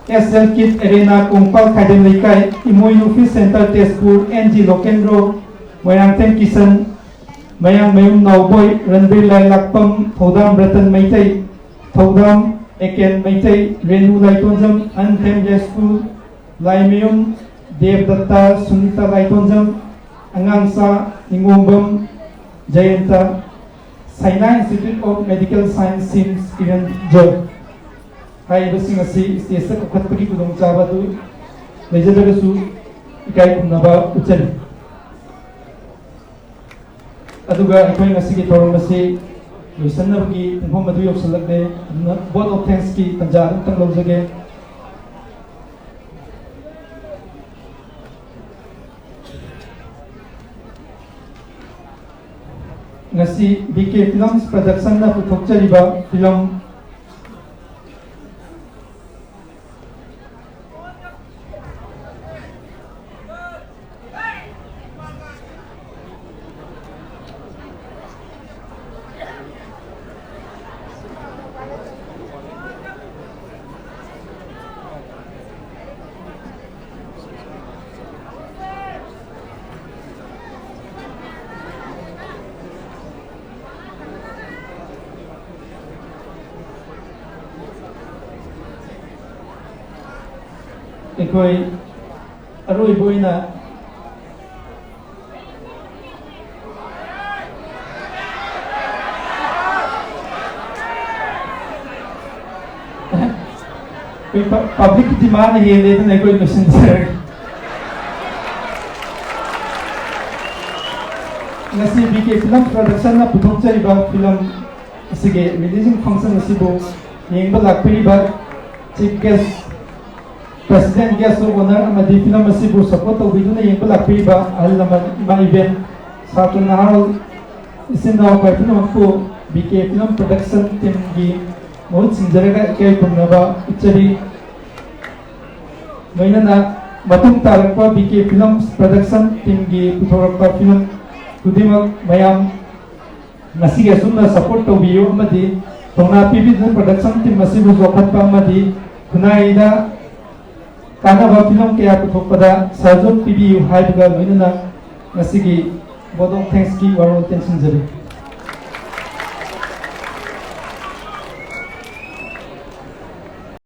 S L Kid Arena, Kongpal ꯈꯥꯏꯗꯦꯝ ꯂꯩꯀꯥꯏ, ꯏꯃꯣꯏꯅꯨ Fish Center Tezpur, N G ꯂꯣꯀꯦꯟꯗ꯭ꯔꯣ, ꯃꯣꯏꯔꯥꯡꯊꯦꯝ ꯀꯤꯁꯟ, ꯃꯌꯥꯡꯃꯌꯨꯝ ꯅꯥꯎꯕꯣꯏ, ꯔꯟꯕꯤꯔ ꯂꯥꯏꯂꯥꯛꯄꯝ, ꯊꯧꯗꯥꯝ ꯔꯇꯟ ꯃꯩꯇꯩ, ꯊꯧꯗꯥꯝ Eken Meitei, Renu ꯂꯥꯏꯇꯣꯟꯖꯝ, ꯑꯟꯊꯦꯝ ꯌꯥꯏꯁ꯭ꯀꯨꯜ, Laimayum ꯗꯦꯕꯗꯠꯇ, Sunita ꯂꯥꯏꯇꯣꯟꯖꯝ, ꯑꯉꯥꯡꯆꯥ ꯅꯤꯉꯣꯝꯕꯝ ꯖꯌꯟꯇ, Saina Institute of Medical Science, SIMS, Kiran ꯖꯣꯏ꯫ ꯍꯥꯏꯔꯤꯕꯁꯤꯡ ꯑꯁꯤ stage ꯇ ꯀꯧꯈꯠꯄꯒꯤ ꯈꯨꯗꯣꯡꯆꯥꯕ ꯑꯗꯨ ꯂꯩꯖꯗ꯭ꯔꯒꯁꯨ, ꯏꯀꯥꯏ ꯈꯨꯝꯅꯕ ꯎꯠꯆꯔꯤ꯫ ꯑꯗꯨꯒ ꯑꯩꯈꯣꯏ ꯉꯁꯤꯒꯤ ꯊꯧꯔꯝ ꯑꯁꯤ ꯂꯣꯏꯁꯤꯟꯅꯕꯒꯤ ꯄꯨꯡꯐꯝ ꯑꯗꯨ ꯌꯧꯁꯤꯜꯂꯛꯂꯦ꯫ ꯑꯗꯨꯅ vote of thanks ꯀꯤ ꯇꯥꯟꯖꯥ ꯑꯗꯨꯝꯇꯪ ꯂꯧꯖꯒꯦ꯫ ꯉꯁꯤ B K Films Production ꯅ ꯄꯨꯊꯣꯛꯆꯔꯤꯕ ꯐꯤꯂꯝ ꯑꯩꯈꯣꯏ ꯑꯔꯣꯏꯕ ꯑꯣꯏꯅ ꯑꯩꯈꯣꯏ ꯄ-, ꯄꯕ꯭ꯂꯤꯛꯀꯤ ꯗꯤꯃꯥꯟ ꯍꯦꯜꯂꯦ, ꯑꯗꯨꯅ ꯑꯩꯈꯣꯏ ꯂꯣꯏꯁꯤꯟꯖꯔꯒꯦ꯫ ꯉꯁꯤ ꯕꯤ ꯀꯦ ꯐꯤꯂꯝ ꯄ꯭ꯔꯗꯛꯁꯟꯅ ꯄꯨꯊꯣꯛꯆꯔꯤꯕ ꯐꯤꯂꯝ ꯑꯁꯤꯒꯤ ꯔꯤꯂꯤꯖꯤꯡ ꯐꯪꯁꯟ ꯑꯁꯤꯕꯨ ꯌꯦꯡꯕ ꯂꯥꯛꯄꯤꯔꯤꯕ chief guest, president guest of honour ꯑꯃꯗꯤ ꯐꯤꯂꯝ ꯑꯁꯤꯕꯨ ꯁꯄꯣꯔꯠ ꯇꯧꯕꯤꯗꯨꯅ ꯌꯦꯡꯕ ꯂꯥꯛꯄꯤꯔꯤꯕ ꯑꯍꯜ ꯂꯃꯟ, ꯏꯃꯥ ꯏꯕꯦꯟ, ꯁꯥꯇ꯭ꯔ ꯅꯍꯥꯔꯣꯜ, ꯏꯆꯤꯟ ꯏꯅꯥꯎ ꯄꯨꯝꯅꯃꯛꯄꯨ ꯕꯤ ꯀꯦ ꯐꯤꯂꯝ ꯄ꯭ꯔꯗꯛꯁꯟ ꯇꯤꯝꯒꯤ ꯃꯍꯨꯠ ꯁꯤꯟꯖꯔꯒ ꯏꯀꯥꯏ ꯈꯨꯝꯅꯕ ꯎꯠꯆꯔꯤ꯫ ꯂꯣꯏꯅꯅ ꯃꯇꯨꯡ ꯇꯥꯔꯛꯄ ꯕꯤ ꯀꯦ ꯐꯤꯂꯝ ꯄ꯭ꯔꯗꯛꯁꯟ ꯇꯤꯝꯒꯤ ꯄꯨꯊꯣꯔꯛꯄ ꯐꯤꯂꯝ ꯈꯨꯗꯤꯡꯃꯛ ꯃꯌꯥꯝ ꯉꯁꯤꯒꯤ ꯑꯁꯨꯝꯅ ꯁꯄꯣꯔꯠ ꯇꯧꯕꯤꯌꯨ ꯑꯃꯗꯤ ꯊꯧꯅꯥ ꯄꯤꯕꯤꯗꯨꯅ ꯄ꯭ꯔꯗꯛꯁꯟ ꯇꯤꯝ ꯑꯁꯤꯕꯨ ꯆꯥꯎꯈꯠꯄ ꯑꯃꯗꯤ ꯈꯨꯟꯅꯥꯏꯗ ꯀꯥꯟꯅꯕ ꯐꯤꯂꯝ ꯀꯌꯥ ꯄꯨꯊꯣꯛꯄꯗ ꯁꯍꯖꯣꯛ ꯄꯤꯕꯤꯌꯨ ꯍꯥꯏꯕꯒ ꯂꯣꯏꯅꯅ ꯉꯁꯤꯒꯤ vote of thanksꯀꯤ ꯋꯥꯔꯣꯜ ꯇꯦꯟꯁꯤꯟꯖꯔꯤ꯫